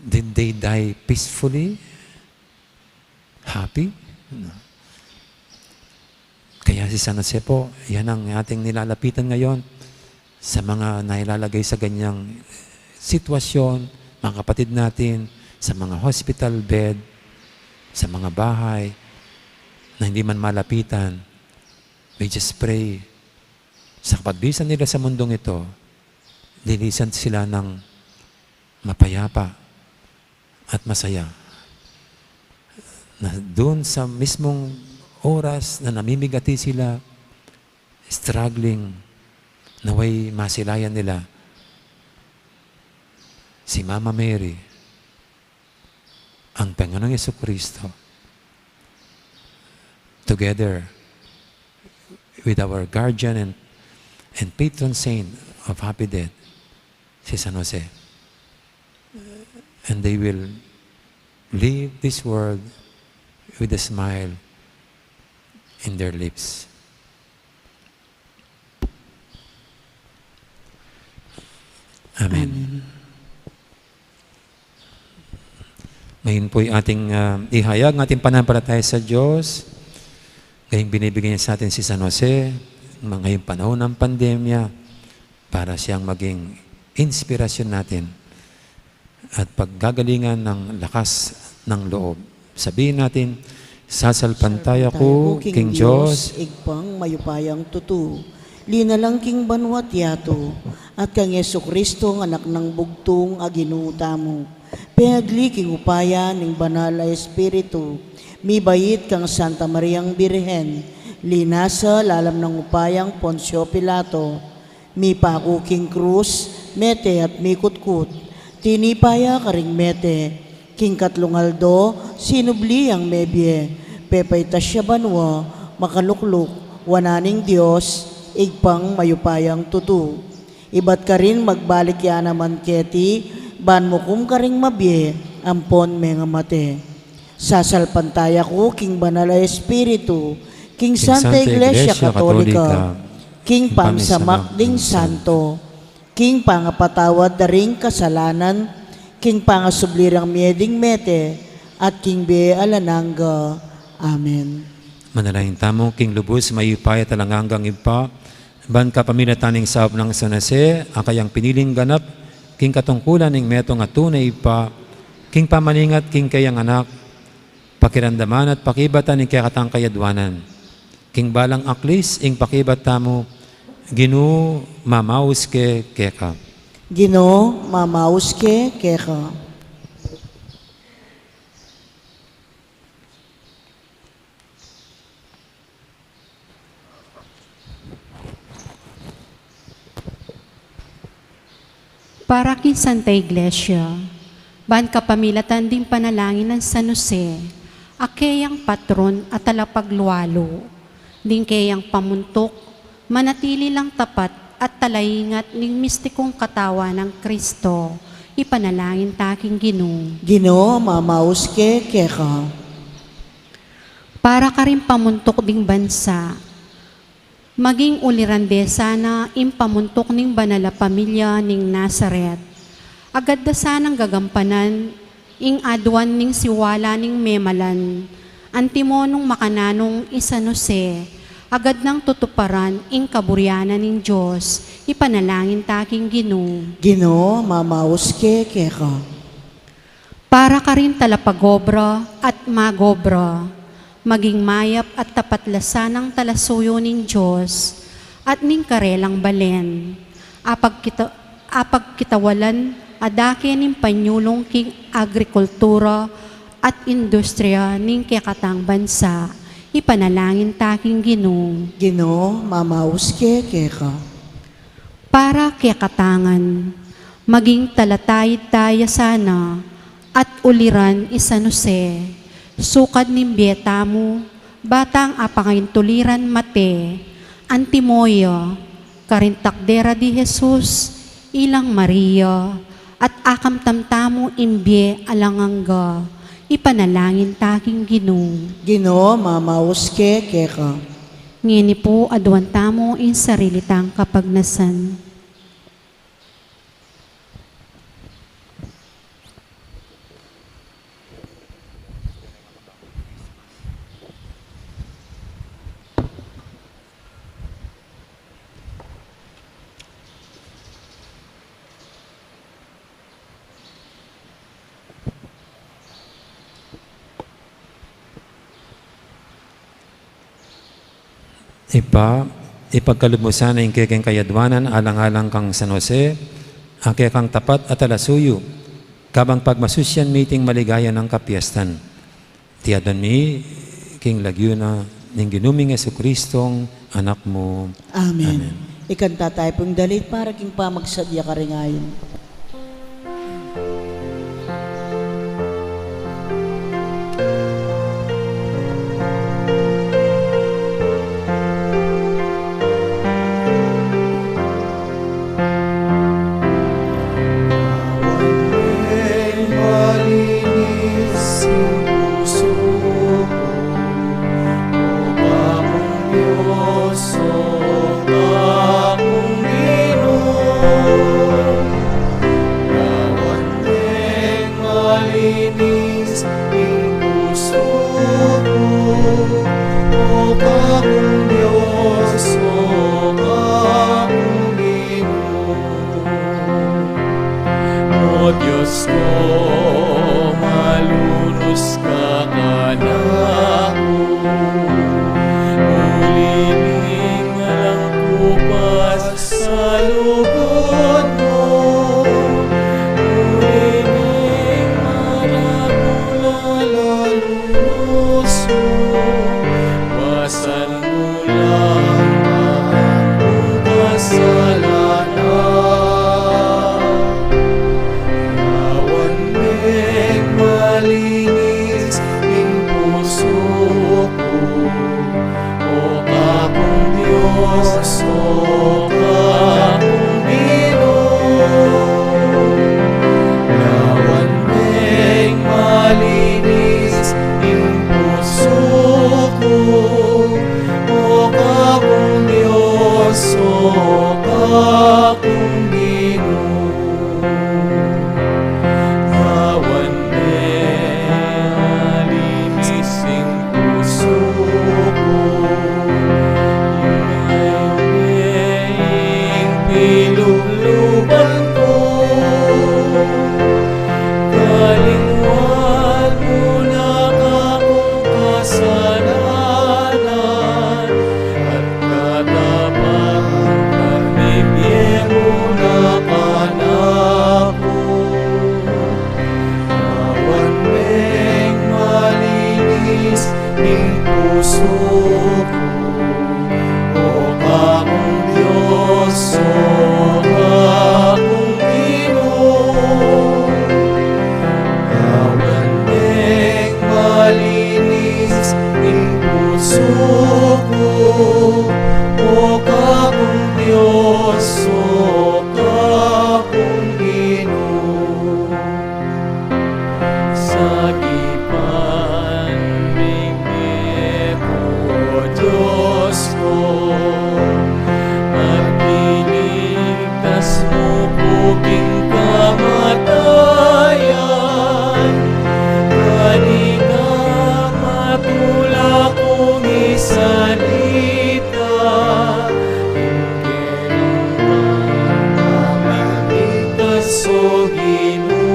did they die peacefully? Happy? No. Kaya si San Jose po, yan ang ating nilalapitan ngayon sa mga nailalagay sa ganyang sitwasyon, mga kapatid natin, sa mga hospital bed, sa mga bahay, na hindi man malapitan. We just pray. Sa kapagbisan nila sa mundong ito, lilisan sila ng mapayapa at masaya. Na dun sa mismong oras na namimigati sila, struggling, naway masilayan nila si Mama Mary, ang Panginoong Jesucristo, together with our guardian and, and patron saint of happy death, si San Jose. And they will leave this world with a smile in their lips. Amen. Amen. Ngayon po'y ating, ah, ihayag ang ating pananampalataya sa Diyos. Ngayong binibigyan niya sa atin si San Jose, ngayong panahon ng pandemya, para siyang maging inspirasyon natin at paggagalingan ng lakas ng loob. Sabihin natin, "Sasalpantaya ku king Dios, Ibpang mayupayang tutu, linalang king banua't yatu, at kang Jesucristo, ang Anak nang Bugtung a Ginu tamu, pegli king upaya ning Banal a Espiritu, mibait kang Santa Mariang Birhen, linasa lalam nang upayang Poncio Pilato, mipaku king krus, mete at mikutkut. Tinipa ya karing mete, king katlung aldo sinubli yang mebie, pepaitas ya banua, makalukluk wanan ning Dios, Ibpang mayupayang tutu. Ibat karin magbalik ya naman keti, ban mukum karing mabie ampon mengamate. Sasalpantaya ku king Banal a Espiritu, king Santa Iglesia Katolika, king pamisamak ding santo, king pangapatawad da ring kasalanan, king pangasubli rang mie ding mete, at king bie alang angga. Amen." Manalangin tamu. King lubus mayupaya at alang anggang Ibpa, ban kapamilatan ning saup nang San Jose, a kayang piniling ganap king katungkulan ning metung a tune Ibpa, king pamaningat king kayang anak, pakiramdaman at pakibatan ning kekatang kayadwanan. King balang aklis ing pakibat tamu, Ginu, mamaus ke keka. Ginu, mamaus ke keka. Para king Santa Iglesia, ban kapamilatan ding panalangin nang San Jose, a keyang patron a talapaglualu, ding keyang pamuntuk, manatili lang tapat at talaingat ning mistikung katawan nang Kristo, ipanalangin ta king Ginu. Ginu, mamaus ke keka. Para karing pamuntuk ding bansa, maging uliran de sana ing pamuntuk ning banal a pamilya ning Nazaret. Agad da sanang gagampanan ing aduan ning siwala ning memalan, antimo nung makananung i San Jose, agad nang tutuparan ing kaburian na ning Dios, ipanalangin ta king Ginu. Ginu, mamaus ke keka. Para karing talapagobra at magobra, maging mayap at tapat la sanang talasuyu ning Dios at ning karelang balen. Apagkita-, apagkitawalan a dake ning panyulung king agrikultura at industriya ning kekatang bansa, ipanalangin ta king Ginu. Ginu, mamaus ke keka. Para kekatangan, maging talatayid taya sana at uliran i San Jose, sukad ning bie tamu, batang apangaintuliran mate, antimo ya, Karing takdera di Jesus, ilang Maria, at akamtan tamu ing bie alang angga, ipanalangin ta king Ginu. Ginu, mamaus ke keka. Ngeni pu, aduan tamu ing sarili tang kapagnasan. Ibpa, ipagkalub mu sana ing kekeng kayadwanan alang-alang kang San Jose, a kekang tapat at talasuyu, kabang pagmasusyan mi iting maligaya nang kapiestan. Iti adwan mi king lagyu na ning Ginu ming Jesucristong Anak mu. Amen. Amen. Ikanta tayu pung dalit para king pamagsadya karing ayun. Malinis ing pusu ku, O Ginu, Dios, O Ginu. Lawan meng malinis ing pusu ku, O Ginu, Dios, O Ginu. O Dios ku, malunus ka kanaku, uli ning alang ku pa sa lugud mu, uli ning maragul a lalunus mu, wasan mu lang ing kekang kasalanan. Lawan meng malinis ing pusu ku, O Ginu, Dios, O Ginu. Lawan meng malinis ing pusu ku, O Ginu, Dios, O Ginu. Lawan meng malinis ing pusu ku, lawan meng pilubluban ku, kalingwan mu na kakung kasalanan, at katapatan mibie mu na kanaku. Lawan meng malinis ing pusu ku, O Ginu, Dios, O Ginu. Lawan meng malinis ing pusu ku, O Ginu, Dios, O Ginu. Sagipan ming meku, O Dios ku, at iligtas mu ku king kamatayan. Kanita matula kung isalita, ing kekang pamagligtas, O Ginu.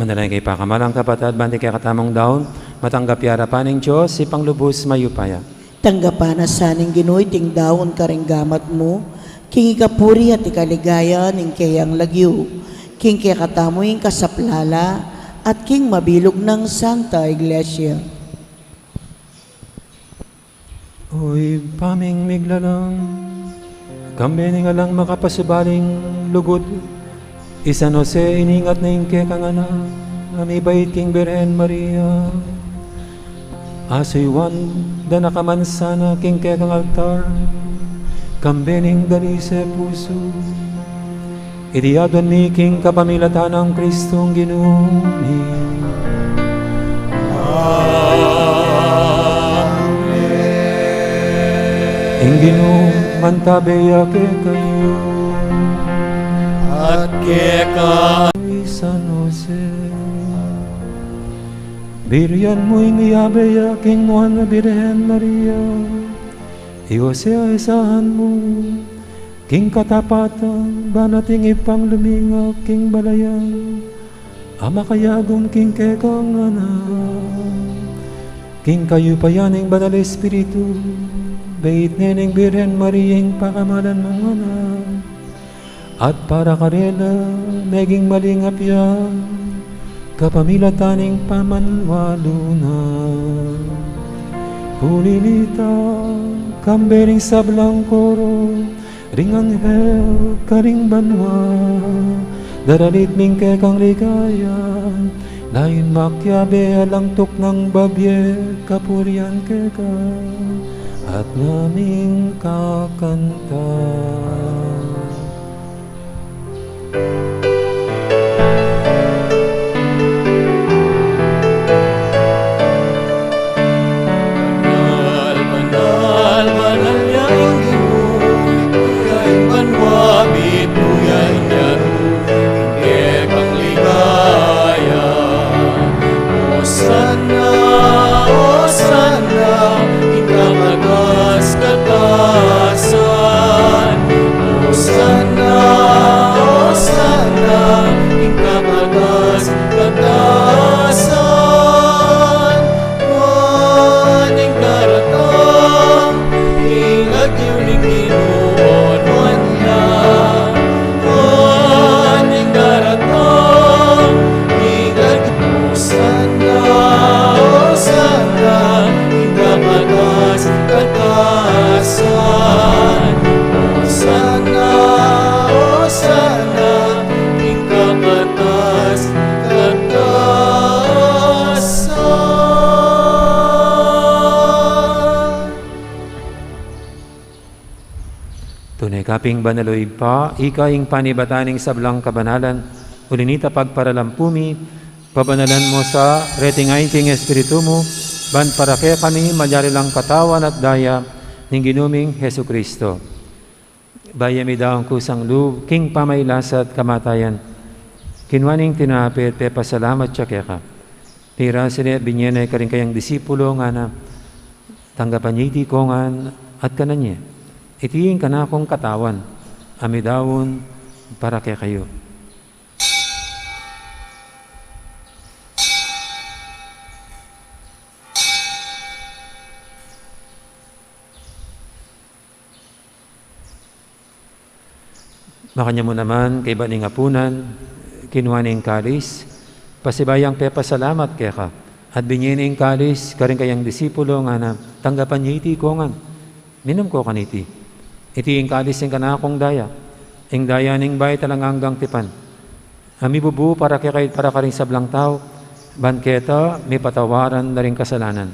Manalangin kayu pakamalan kung kapatad, ban iting kekatamung daun matanggap ya arapan ning Dios, Ibpang lubus mayupaya. Tanggapan na sa ning Ginu iting daun karing gamat mu, king ikapuri at ikaligaya ning keyang lagyu, king kekatamu ing kasaplalan, at king mabilug nang Santa Iglesia. O Ibpa ming miglalang, kambe ning alang makapasubaling lugud, i San Jose iningat na ing kekang anak a mibait king Birhen Maria. Asuyuan da na ka man sana king kekang altar, kambe ning dalise pusu. Iti aduan mi king kapamilatan nang Kristong Ginu mi. Amen. Ing Ginu mantabe ya kekayu. At keka. San Jose, birian mu ing miyabe ya king Nuan a Birhen Maria. I Jose a isahan mu, king katapatan, ban ating Ibpang lumingap king balayan, a makayagum king kekang anak. King kayupayan ning Banal a Espiritu, beit ne ning Birhen Maria ing pakamalan mung anak. At para karela, meging malingap ya, kapamilatan ning pamanwalu na. Uli nita, kambe ring sablang koro, ring anghel, karing banua, daralit mi ing kekang ligaya, lain makiabe alang tuknang babie, kapurian keka, at ngaming kakanta. Banal, banal, banal ya ing Ginu, ya ing banua, bitu ya ing yaru, ing kekang ligaya. Osana, Osana, ing kakatas-katasan. Osana, Osana, ing kakatas-katasan. Nuan ing daratang, ing lagyu ning Ginu, o Nuan ya. Nuan ing daratang, ing lagyu. Osana, Osana, ing kakatas-katasan. Osana, Osana, ing kakatas-katasan. Tune ka pin banal, o Ibpa, ika ing panibatan ning sablang kabanalan, uli nita pagparalan pu mi, pabanalan mu sa reting ain king Espiritu mu, ban para kekami malyari lang katawan at daya ning Ginu ming Jesucristo. Bayu ya midaun kusang lub king pamailas at kamatayan, kinua ne ing tinape at pepasalamat ya keka. Pirasu ne at binie ne karing kayang disipulo, ngana, tanggapan ye iti kongan at kanan ye. Iti ing kanakung katawan a midaun para kekayu. Makanyan mu naman, kaybat ning apunan, kinua ne ing kalis, pasibayu yang pepasalamat keka, at binie ne ing kalis karing kayang disipulo, ngana, tanggapan ye iti kongan, minum ko kaniti. Iti ing kalis ning kanakung daya, ing daya ning bayu at alang anggang tipan, a mibubu para kekayu at para karing sablang tau, ban keta mipatawaran la ring kasalanan.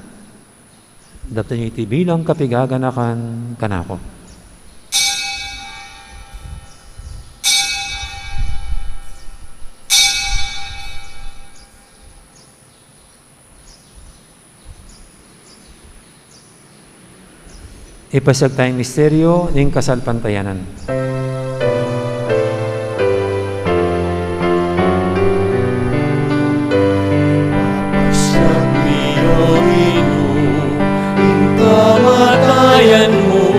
Daptan ye iti bilang kapigaganakan kanaku. Ipasiag taya ing misteryu ning kasalpantayanan. Pasiag mi, O Ginu, ing kamatayan mu,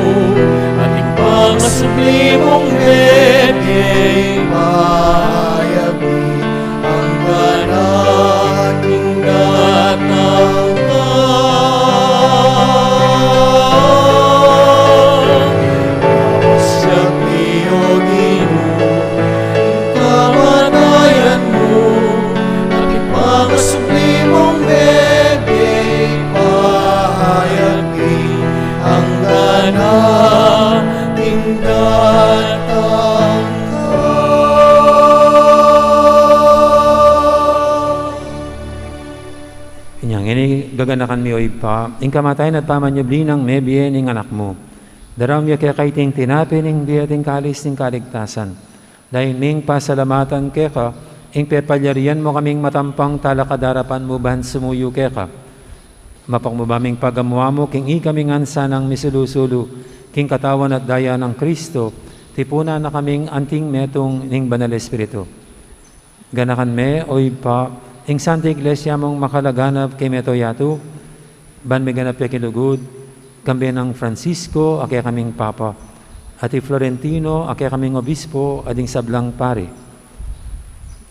at ing pangasubli mung mebie, ipayag mi angga na Gaganakan mi, o Ibpa, ing kamatayan at pamanyubli nang mebie ning Anak mu. Daraun mi keka iting tinape ning bie at ing kalis ning kaligtasan. Lain ming pasalamatan keka ing pepalyarian mu kaming matampang talakad king arapan mu ban sumuyu keka. Mapakmu ba ming pagamuan mu king ikami ngan sanang misulu-sulu king katawan at daya nang Kristo, tipunan na kaming anting metung ning Banal Espiritu. Ganakan me, o Ibpa, ing Santa Iglesia mung makalaganap king mabilug a yatu, ban miganap ya king lugud, kambe nang Francisco a kekaming Papa, at i Florentino a kekaming Obispo, at ding sablang pari.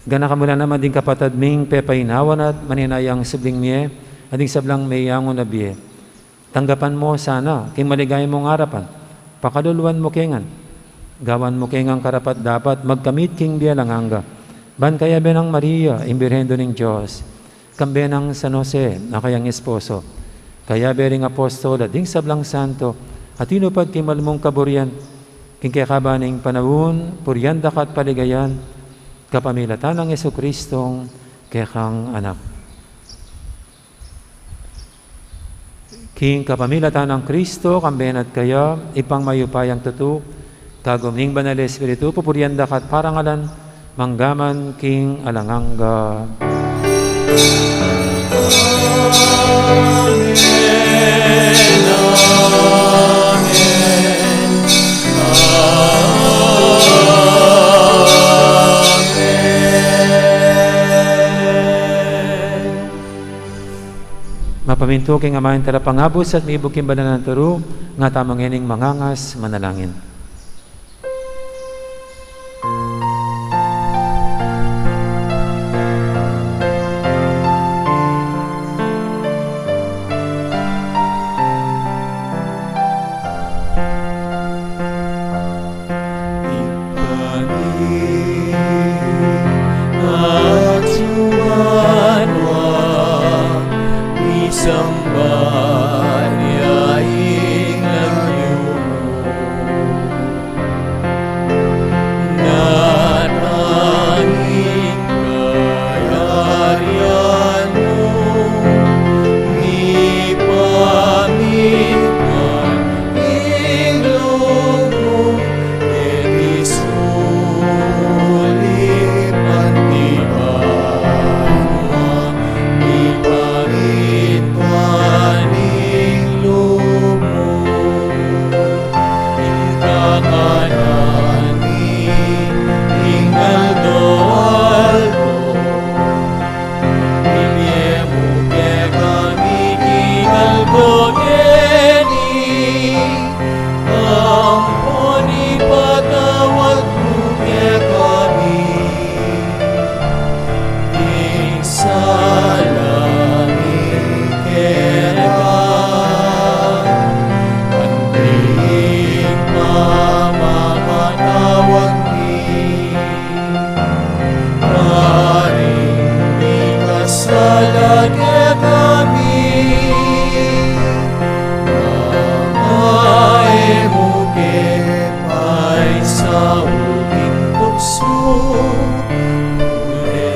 Ganakan mu la naman ding kapatad ming pepainawan at maninayang subling mie, at ding sablang meyangu na bie. Tanggapan mu la sana king maligaya mung arapan, pakaluluan mu ke ngan. Gawan mu ke ngan karapat-dapat magkamit king bie alang angga. Ban kayabe nang Maria, ing Birhen Indu ning Dios, kambe nang San Jose a kayang esposo, kayabe ring apostol at ding sablang santo a tinupad king mal mung kaburian, king kekaban ning panaun, purian da ka at paligayan, kapamilatan nang Jesucristong kekang Anak. King kapamilatan nang Kristo, kambe na at kaya, Ibpang mayupayang tutu, kagum ning Banal Espiritu, pupurian da ka at parangalan, mangga man king alang angga. Amen, amen, amen. Mapamintu king Ama ing Talapangabus at mibug king banal a turu, nga tamu ngening mangangas manalangin. Ibpa mi, atsu ka banua, misamban ya ing lagyu mu, datang ing kayarian mu, mipamintuan ing lub mu, keti sulip anti banua, mipamintuan ing lub mu. Ing kakanan mi king aldo-aldo, ibie mu kekami king aldo ngeni, ampon ipatawad mu kekami ing sala mi keka, anti ing pamapatawad mi karing mikasala kekami, nune e mu ke paisaul king tuksu, nune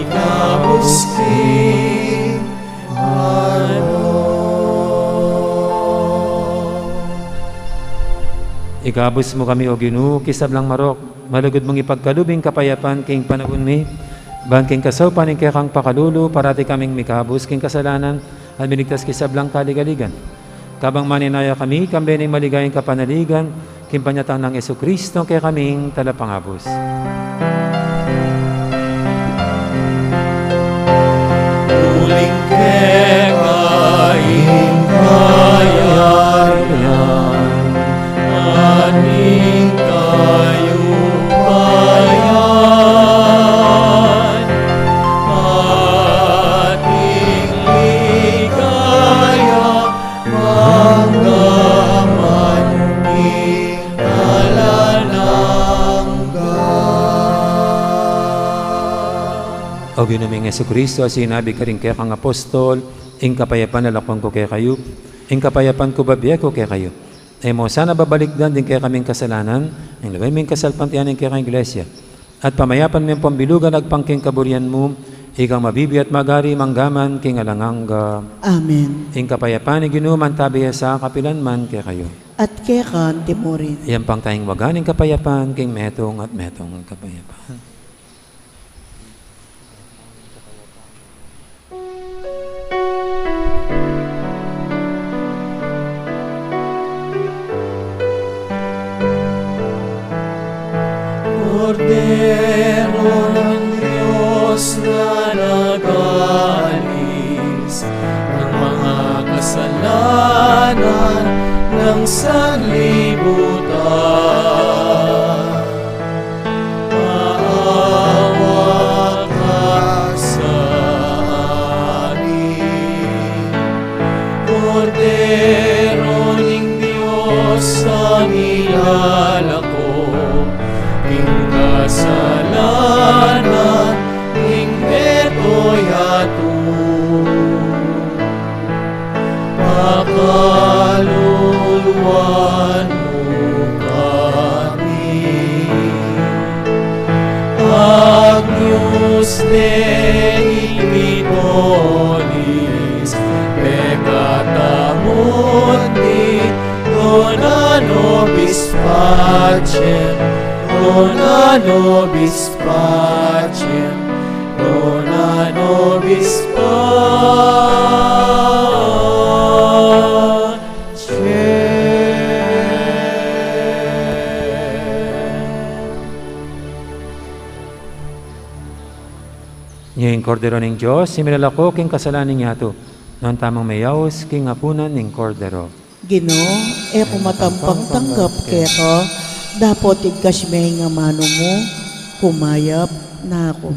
ikabus king marok. Ikabus mu kami, O Ginu, king sablang marok, malugud mung ipagkalub ing kapayapan king panaun mi, ban king kasaupan ning kekang pakalulu, parati kaming mikabus king kasalanan, at miligtas king sablang kaligaligan. Kabang maninaya kami, kambe ning maligayang kapanaligan, king panyatang nang Jesucristo, kekaming Talapangabus. Uling keka ing kayarian, at ing kayupayan, at ing ligaya, mangga man king alang angga. O Ginu ming Jesucristo, a sinabi karing kekang apostol, ing kapayapan lalakwan ku kekayu, ing kapayapan ku bibie ku kekayu. E mu sana babalikdan ding kekaming kasalanan, nune lawen mu ing kasalpantayanan ning kekang Iglesia. At pamayapan me ampon bilugan agpang king kaburian mu, Ika mabibie at magari mangga man king alang angga. Amen. Ing kapayapan ning Ginu mantabi ya sa kapilan man kekayu. At keka antimurin. Iyampang tayang wagan ing kapayapan king metung at metung ing kapayapan. Kordero ning Dios na nagalis ng mga kasalanan ng sanlibutan. Maawa ka sa amin. Kordero ning Dios a milalako king kasalanan ning mabilug a yatu. Pakaluluan mu kami. Agnus Dei, qui tollis peccata mundi, dona nobis pacem, dona nobis pacem, dona nobis pacem. Nya ing Kordero ning Dios, a milalako king kasalanan ning yatu. Nuan tamung meyaus king apunan ning Kordero. Ginu, e ku matampang tanggap keka, dapot igkas me ing amanu mu, kumayap na ku.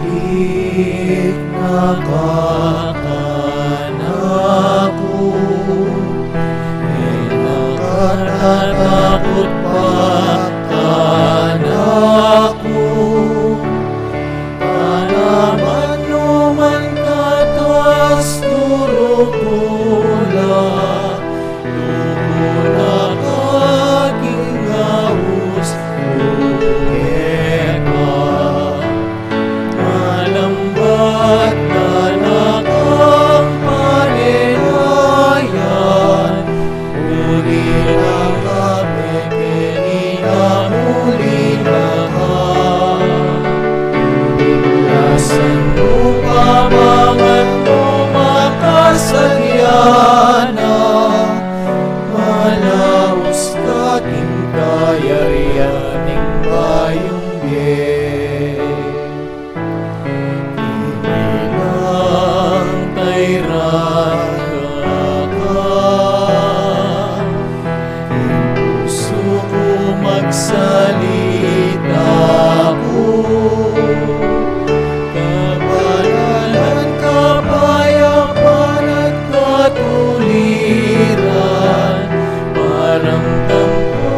Balik na ka kanaku, e na ka tatakut pa kanaku. Tanaman nu man ka tas turu ku la, luku na ka king aus ku keka. Malambat ka na kang panilayan, uli na ka peke ni na uli na ka. Lasan mu pa ba ngan mu makasadya na, malaus ka king kayarian ning bayung bie. Ilang tayra ka, ing pusu ku magsalita ku. Kabanalan, kapayapan at katuliran, paramdam ku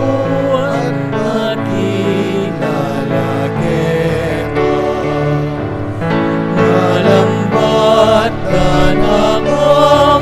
at pakilala keka. Malambat ka na kang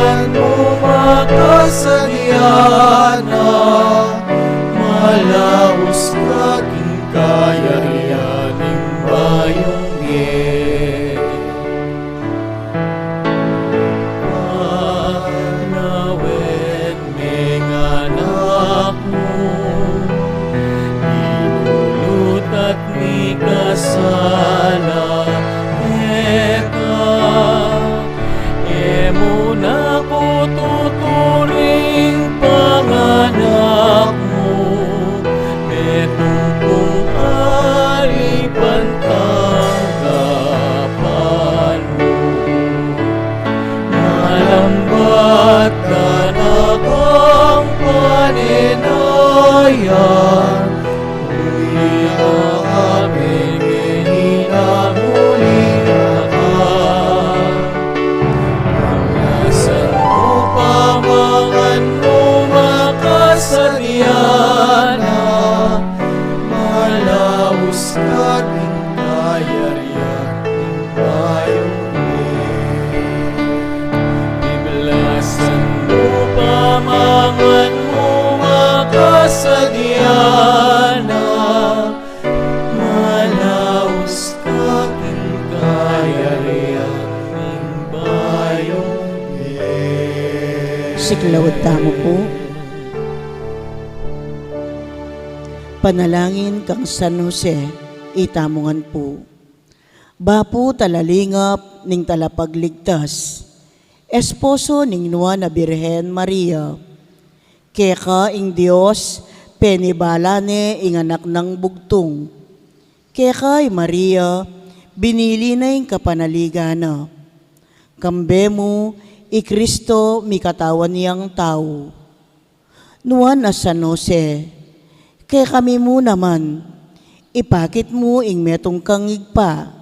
Mu makasadya na, malaus ka king kayarian ning bayung bie. Panawen me ing anak mu, linuluta't mikasala keka, e mu na ku tuturing panganak mu, metung kung alipan tanggapan mu. Malambat da na kang paninayan, uli ka kami, minina muli ka. Paglasan mu, pamangan mu, makasadya na, malaus ka king kayarian ning bayung bie. Paglasan mu, pamangan mu, makasadya na, malaus ka king kayarian ning bayung bie. Siklaud tamu pu. Panalangin kang San Jose, itamu ngan pu. Bapu talalingap ning Talapagligtas, esposo ning Nuan a Birhen Maria. Keka ing Dios penibala ne ing Anak nang bugtung. Keka i Maria binili na ing kapanaligan na. Kambe mu i Kristo mikatawan yang tau. Nuan a San Jose, kekami mu naman, ipakit mu ing metung kang Ibpa,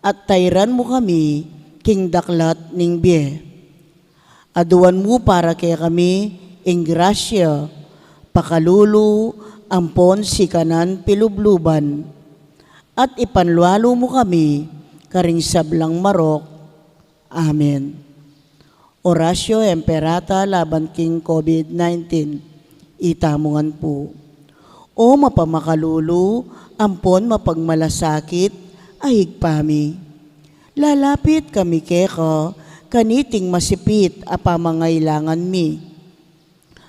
at tairan mu kami king daklat ning bie. Aduan mu para kekami ing grasya, pakalulu, ampon sikanan pilubluban, at ipanlualu mu kami karing sablang marok. Amen. Oratio Imperata laban king COVID nineteen, itamu ngan pu. O mapamakalulu ampon mapagmalasakit a Ibpa mi, lalapit kami keka kaniting masipit a pamangailangan mi.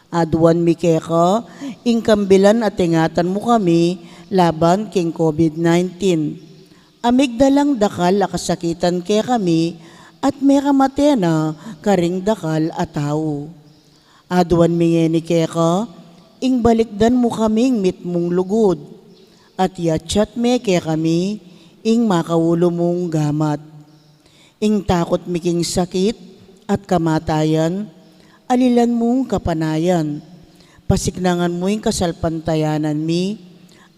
Aduan mi keka ing kambilan at ingatan mu kami laban king COVID nineteen. A migdalang dakal a kasakitan kekami at mekamate na karing dakal a tau. Aduan mi ngeni keka ing balikdan mu kaming mitmung lugud, at yatsat me kekami ing makaulu mung gamat. Ing takut mi king sakit at kamatayan, alilan mung kapanayan. Pasiknangan mu ing kasalpantayanan mi,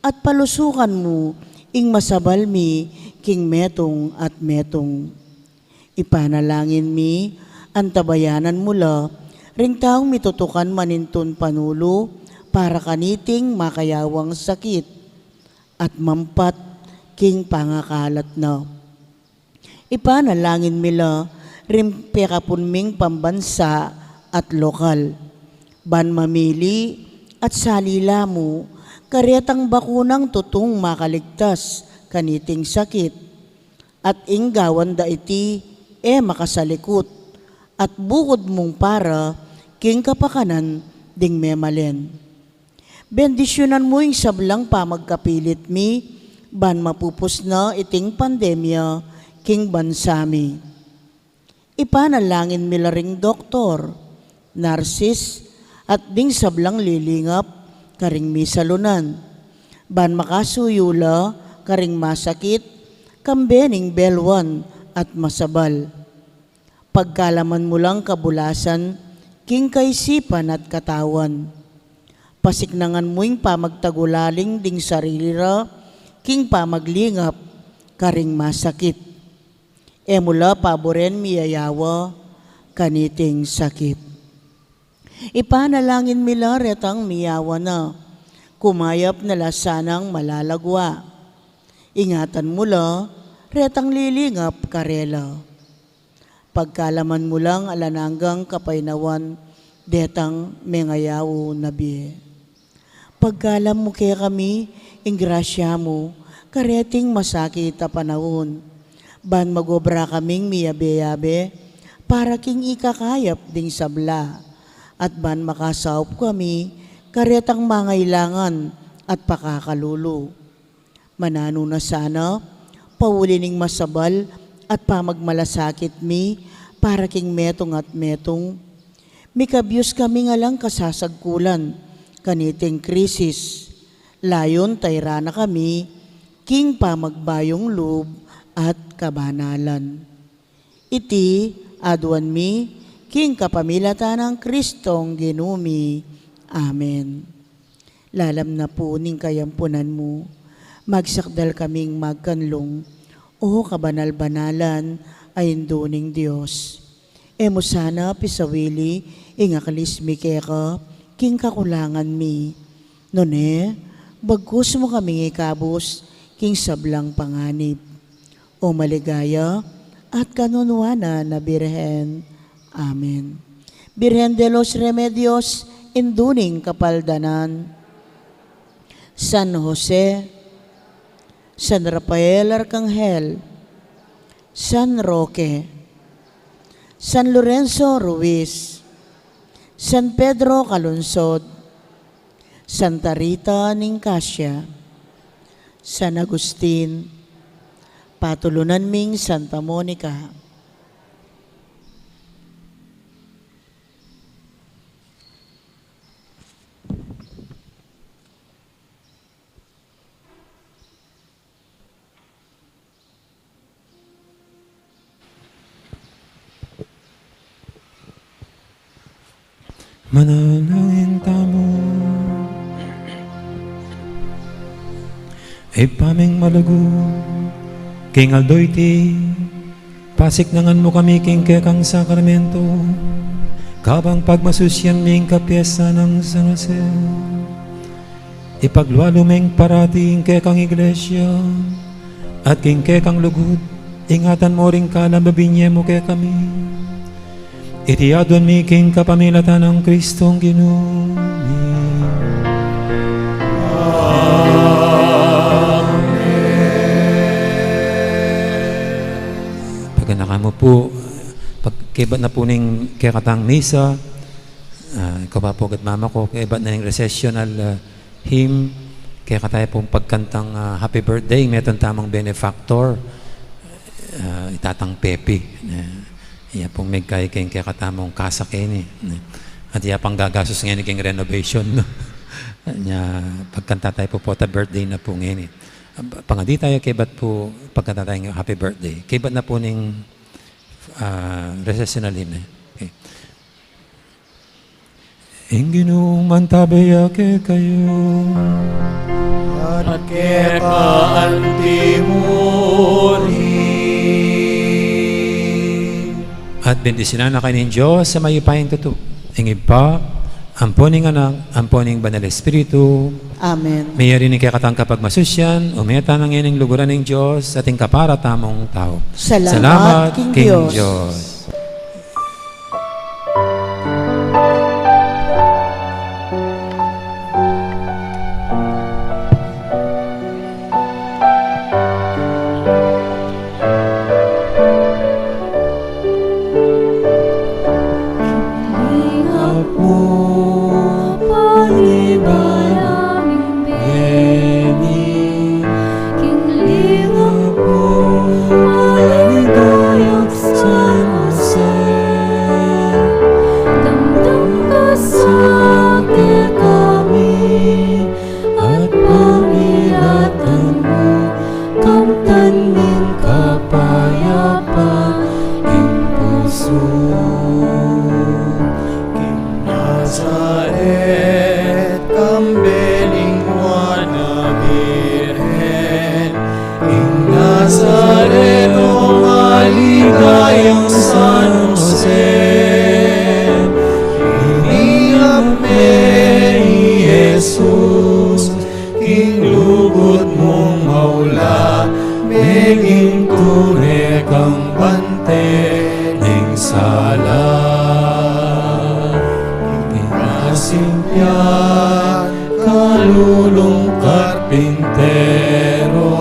at palusukan mu ing masabal mi king metung at metung. Ipanalangin mi, antabayanan mu la ring taung mitutukan manintun panulu para kaniting makayawang sakit at mampat king pangakalat na. Ipanalangin mi la ring pekapun ming pambansa at lokal, ban mamili at salila mu karetang bakunang tutung makaligtas kaniting sakit, at ing gawan da iti e makasalikut, at bukud mung para king kapakanan ding memalen. Bendisyunan mu ing sablang pamagkapilit mi, ban mapupus na iting pandemya king bansa mi. Ipanalangin mi la ring doktor, narsis, at ding sablang lilingap karing misalunan, ban makasuyu la karing masakit, kambe ning belwan at masabal. Pagkalaman mu lang kabulasan king kaisipan at katawan. Pasiknangan mu ing pamagtagulaling ding sarili ra king pamaglingap karing masakit. E mu la paburen miyayawa kaniting sakit. Ipanalangin mi la retang miyawa na, kumayap na la sanang malalagwa. Ingatan mu la retang lilingap karela. Pagkaluban mu lang alang anggang kapaynawan detang mengayaw na bie. Pagkaluban mu kekami ing grasya mu kareting masakit a panaun, ban magobra kaming miyabe-yabe para king ikakayap ding sabla, at ban makasaup kami karetang mangailangan at pakakalulu. Mananu na sana, pauli ning masabal at pamagmalasakit mi para king metung at metung, mikabyus kami ngan lang kasasagkulan kaniting krisis, layun tairan na kami king pamagbayung lub at kabanalan. Iti aduan mi king kapamilatan nang Kristong Ginu mi. Amen. Lalam na pu ning kayampunan mu, magsakdal kaming magkanlung, O kabanal-banalan a Indu ning Dios. E mu sana pisawili ing akalis mi keka king kakulangan mi. Nune, bagkus mu kaming ikabus king sablang panganib. O maligaya at kanunuanan a Birhen. Amen. Birhen de los Remedios, Indu ning Kapaldanan. San Jose, San Rafael Arkanghel, San Roque, San Lorenzo Ruiz, San Pedro Calungsod, Santa Rita ning Casia, San Agustin, patulunan ming Santa Monica. Manalangin tamu. Ibpa ming malugud, king aldo iti, pasiknangan mu kami king kekang sakramento, kabang pagmasusyan mi ing kapiesta nang San Jose. Ipaglualu meng parati ing kekang iglesia, at king kekang lugud, ingatan mu ring kalam a binie mu kekami. Iti aduan mi king kapamilatan nang Kristong Ginu mi. Amen. Paganakan mu pu, pag-, kaybat na pu ning kekatang misa, ah, ikaw pa pu, gad mama ku, kaybat na ning recessional, ah, hymn, kekatamu pung pagkantang, ah, Happy Birthday, metung tamung benefactor, ah, i Tatang Pepe. Eh, iya pung migkay king kekatamung kasa keni. Eh, at iya pang gagasus ngeni king renovation, no? Nya, pagkanta tamu pu, pota birthday na pu ngeni. Pangadi tamu, kaybat pu, pagkanta tamu Happy Birthday. Kaybat na pu ning, ah, recessional hymn, eh. Okay. Ing Ginu mantabe ya kekayu. At keka anti mu rin. At bendisyunan na kayu ning Dios a mayupayang tutu, ing Ibpa, ampo ning Anak, ampo ning Banal Espiritu. Amen. Meyari ning kekatang kapagmasusyan, ume tana ngeni ing luguran ning Dios at ing kapara tamung tau. Salamat king Dios. Yan, kalulung karpintero,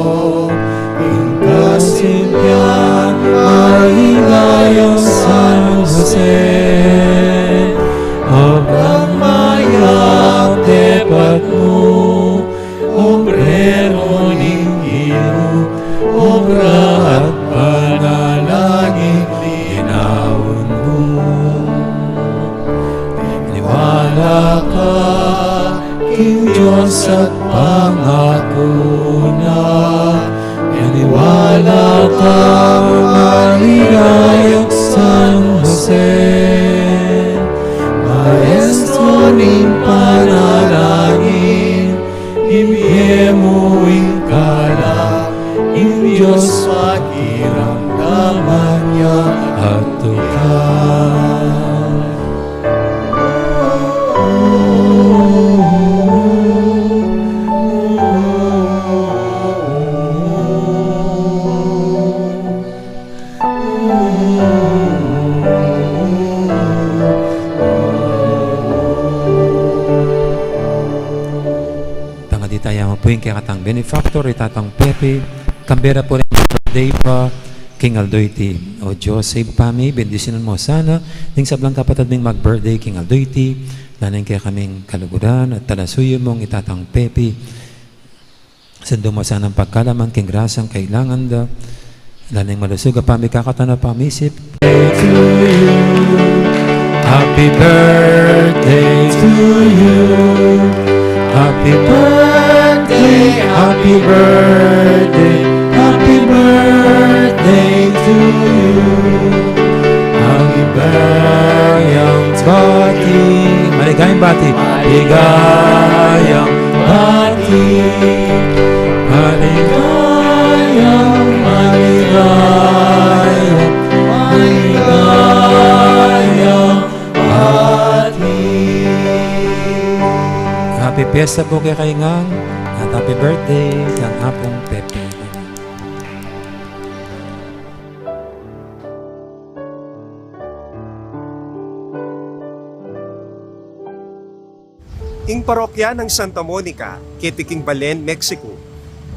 ing kasimpian, maligayang San Jose, obra mayap, tepat mu, obrero ning Ginu, obra at panalangin, linaun mu. Maniwala ka king Dios at pangaku na. Maniwala ka, maligayang San Jose, maestro ning panalangin, ibie mu ing kala, ing Dios pakiramdaman ya at tuka. Tangadi taya mu pu ing kekatang benefactor, i Tatang Pepe, kambe ra pu ning birthday pa king aldo iti. O Dios, Ibpa mi, bendisyunan mu sana ding sablang kapatad ming mag-birthday king aldo iti, lalu ing kekaming kaluguran at talasuyu mung i Tatang Pepe. Sendun mu sanang pagkaluban king grasyang kailangan da, lalu ing malusug a pamikakatan at pamisip. To you. Happy birthday to you. Happy birthday, happy birthday, happy birthday to you. Happy birthday, maligayang bati. Maligayang bati. Maligayang bati. Maligayang, maligayang, maligayang bati. Happy fiesta pu kekayu ngan, at happy birthday kang Apung Pepe. Ing parokya nang Santa Monica, keti king Belen, Mexico,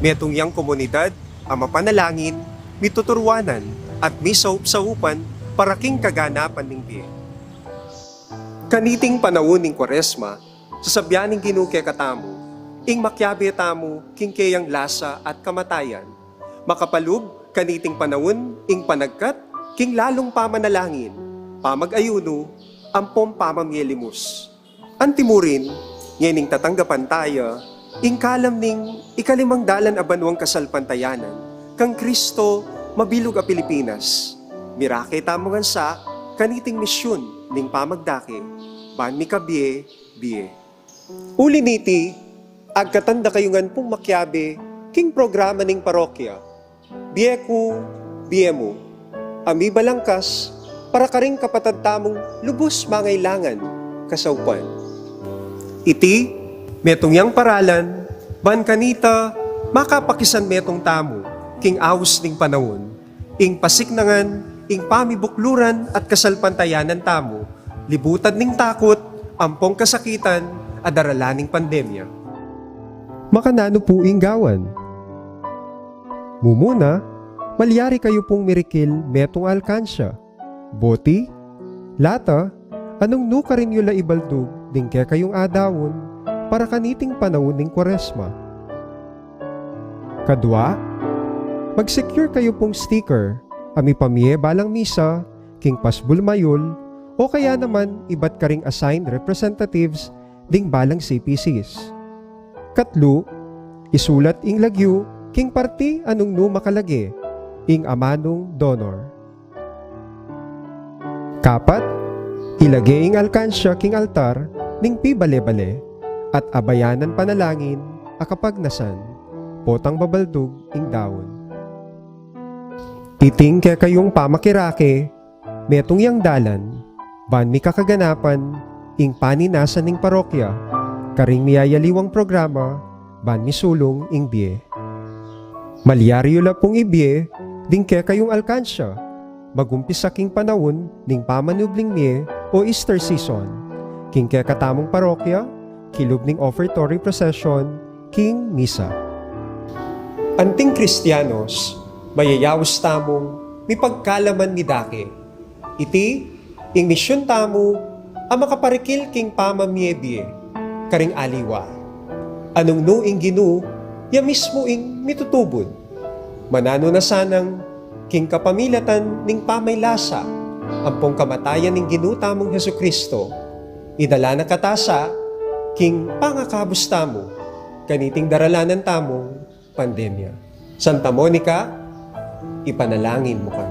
metung yang komunidad a mapanalangin, mituturuanan, at misaup-saupan para king kaganapan ning bie. Kaniting panaun ning Kuaresma, sasabyan ning Ginu kekatamu ing makiabe tamu king keyang lasa at kamatayan. Makapalub kaniting panaun ing panagkat king lalung pamanalangin, pamag-ayunu, ampong pamamie limus. Antimurin, ngening tatanggapan taya ing kalam ning ikalimang dalan a banuang kasalpantayanan kang Kristo mabilug a Pilipinas. Mirake tamu ngan sa kaniting misyun ning pamagdake ban mikabie-bie. Uli niti, agkatan da kayu ngan pung makiabe king programa ning parokya, Bie Ku, Bie Mu, a mibalangkas para karing kapatad tamung lubus mangailangan kasaupan. Iti metung yang paralan ban kanita makapakisanmetung tamu king aus ning panaun, ing pasiknangan ing pamibukluran at kasalpantayanan tamu, libutan ning takut ampong kasakitan a daralan ning pandemya. Makananu pu ing gawan? Mumuna, malyari kayu pung mirikil metung a alkansya, boti, lata, a nung nu karin yu la ibaldug ding kekayung adaun para kaniting panaun ning Kuaresma. Kadua, mag-secure kayu pung sticker a mipamie balang misa king pasbul mayul o kaya naman ibat karing assigned representatives ding balang C P Cs. Katlu, isulat ing lagyu king parti a nung nu makalage ing amanung donor. Kapat, ilage ing alkansya king altar ning pibale-bale at abayanan panalangin a kapagnasan potang babaldug ing daun. Iting kekayung pamakirake metung yang dalan ban mikakaganapan ing paninasan ning parokya karing miyayaliwang programa ban misulung ing bie. Malyari yu la pung ibie ding kekayung alkansya, magumpisa king panaun ning pamanubling mie o Easter season, king kekatamung parokya kilub ning offertory procession king misa. Anting Kristianos, mayayaus tamung mipagkalaman midake. Iti ing misyun tamu a makaparikil king pamamie-bie karing aliwa. Anung nu ing Ginu, ya mismu ing mitutubud. Mananu na sanang king kapamilatan ning pamaylasa ampong kamatayan ning Ginu tamung Jesucristo, idala na kata sa king pangakabus tamu kaniting daralanan tamung pandemya. Santa Monica, ipanalangin mu kami.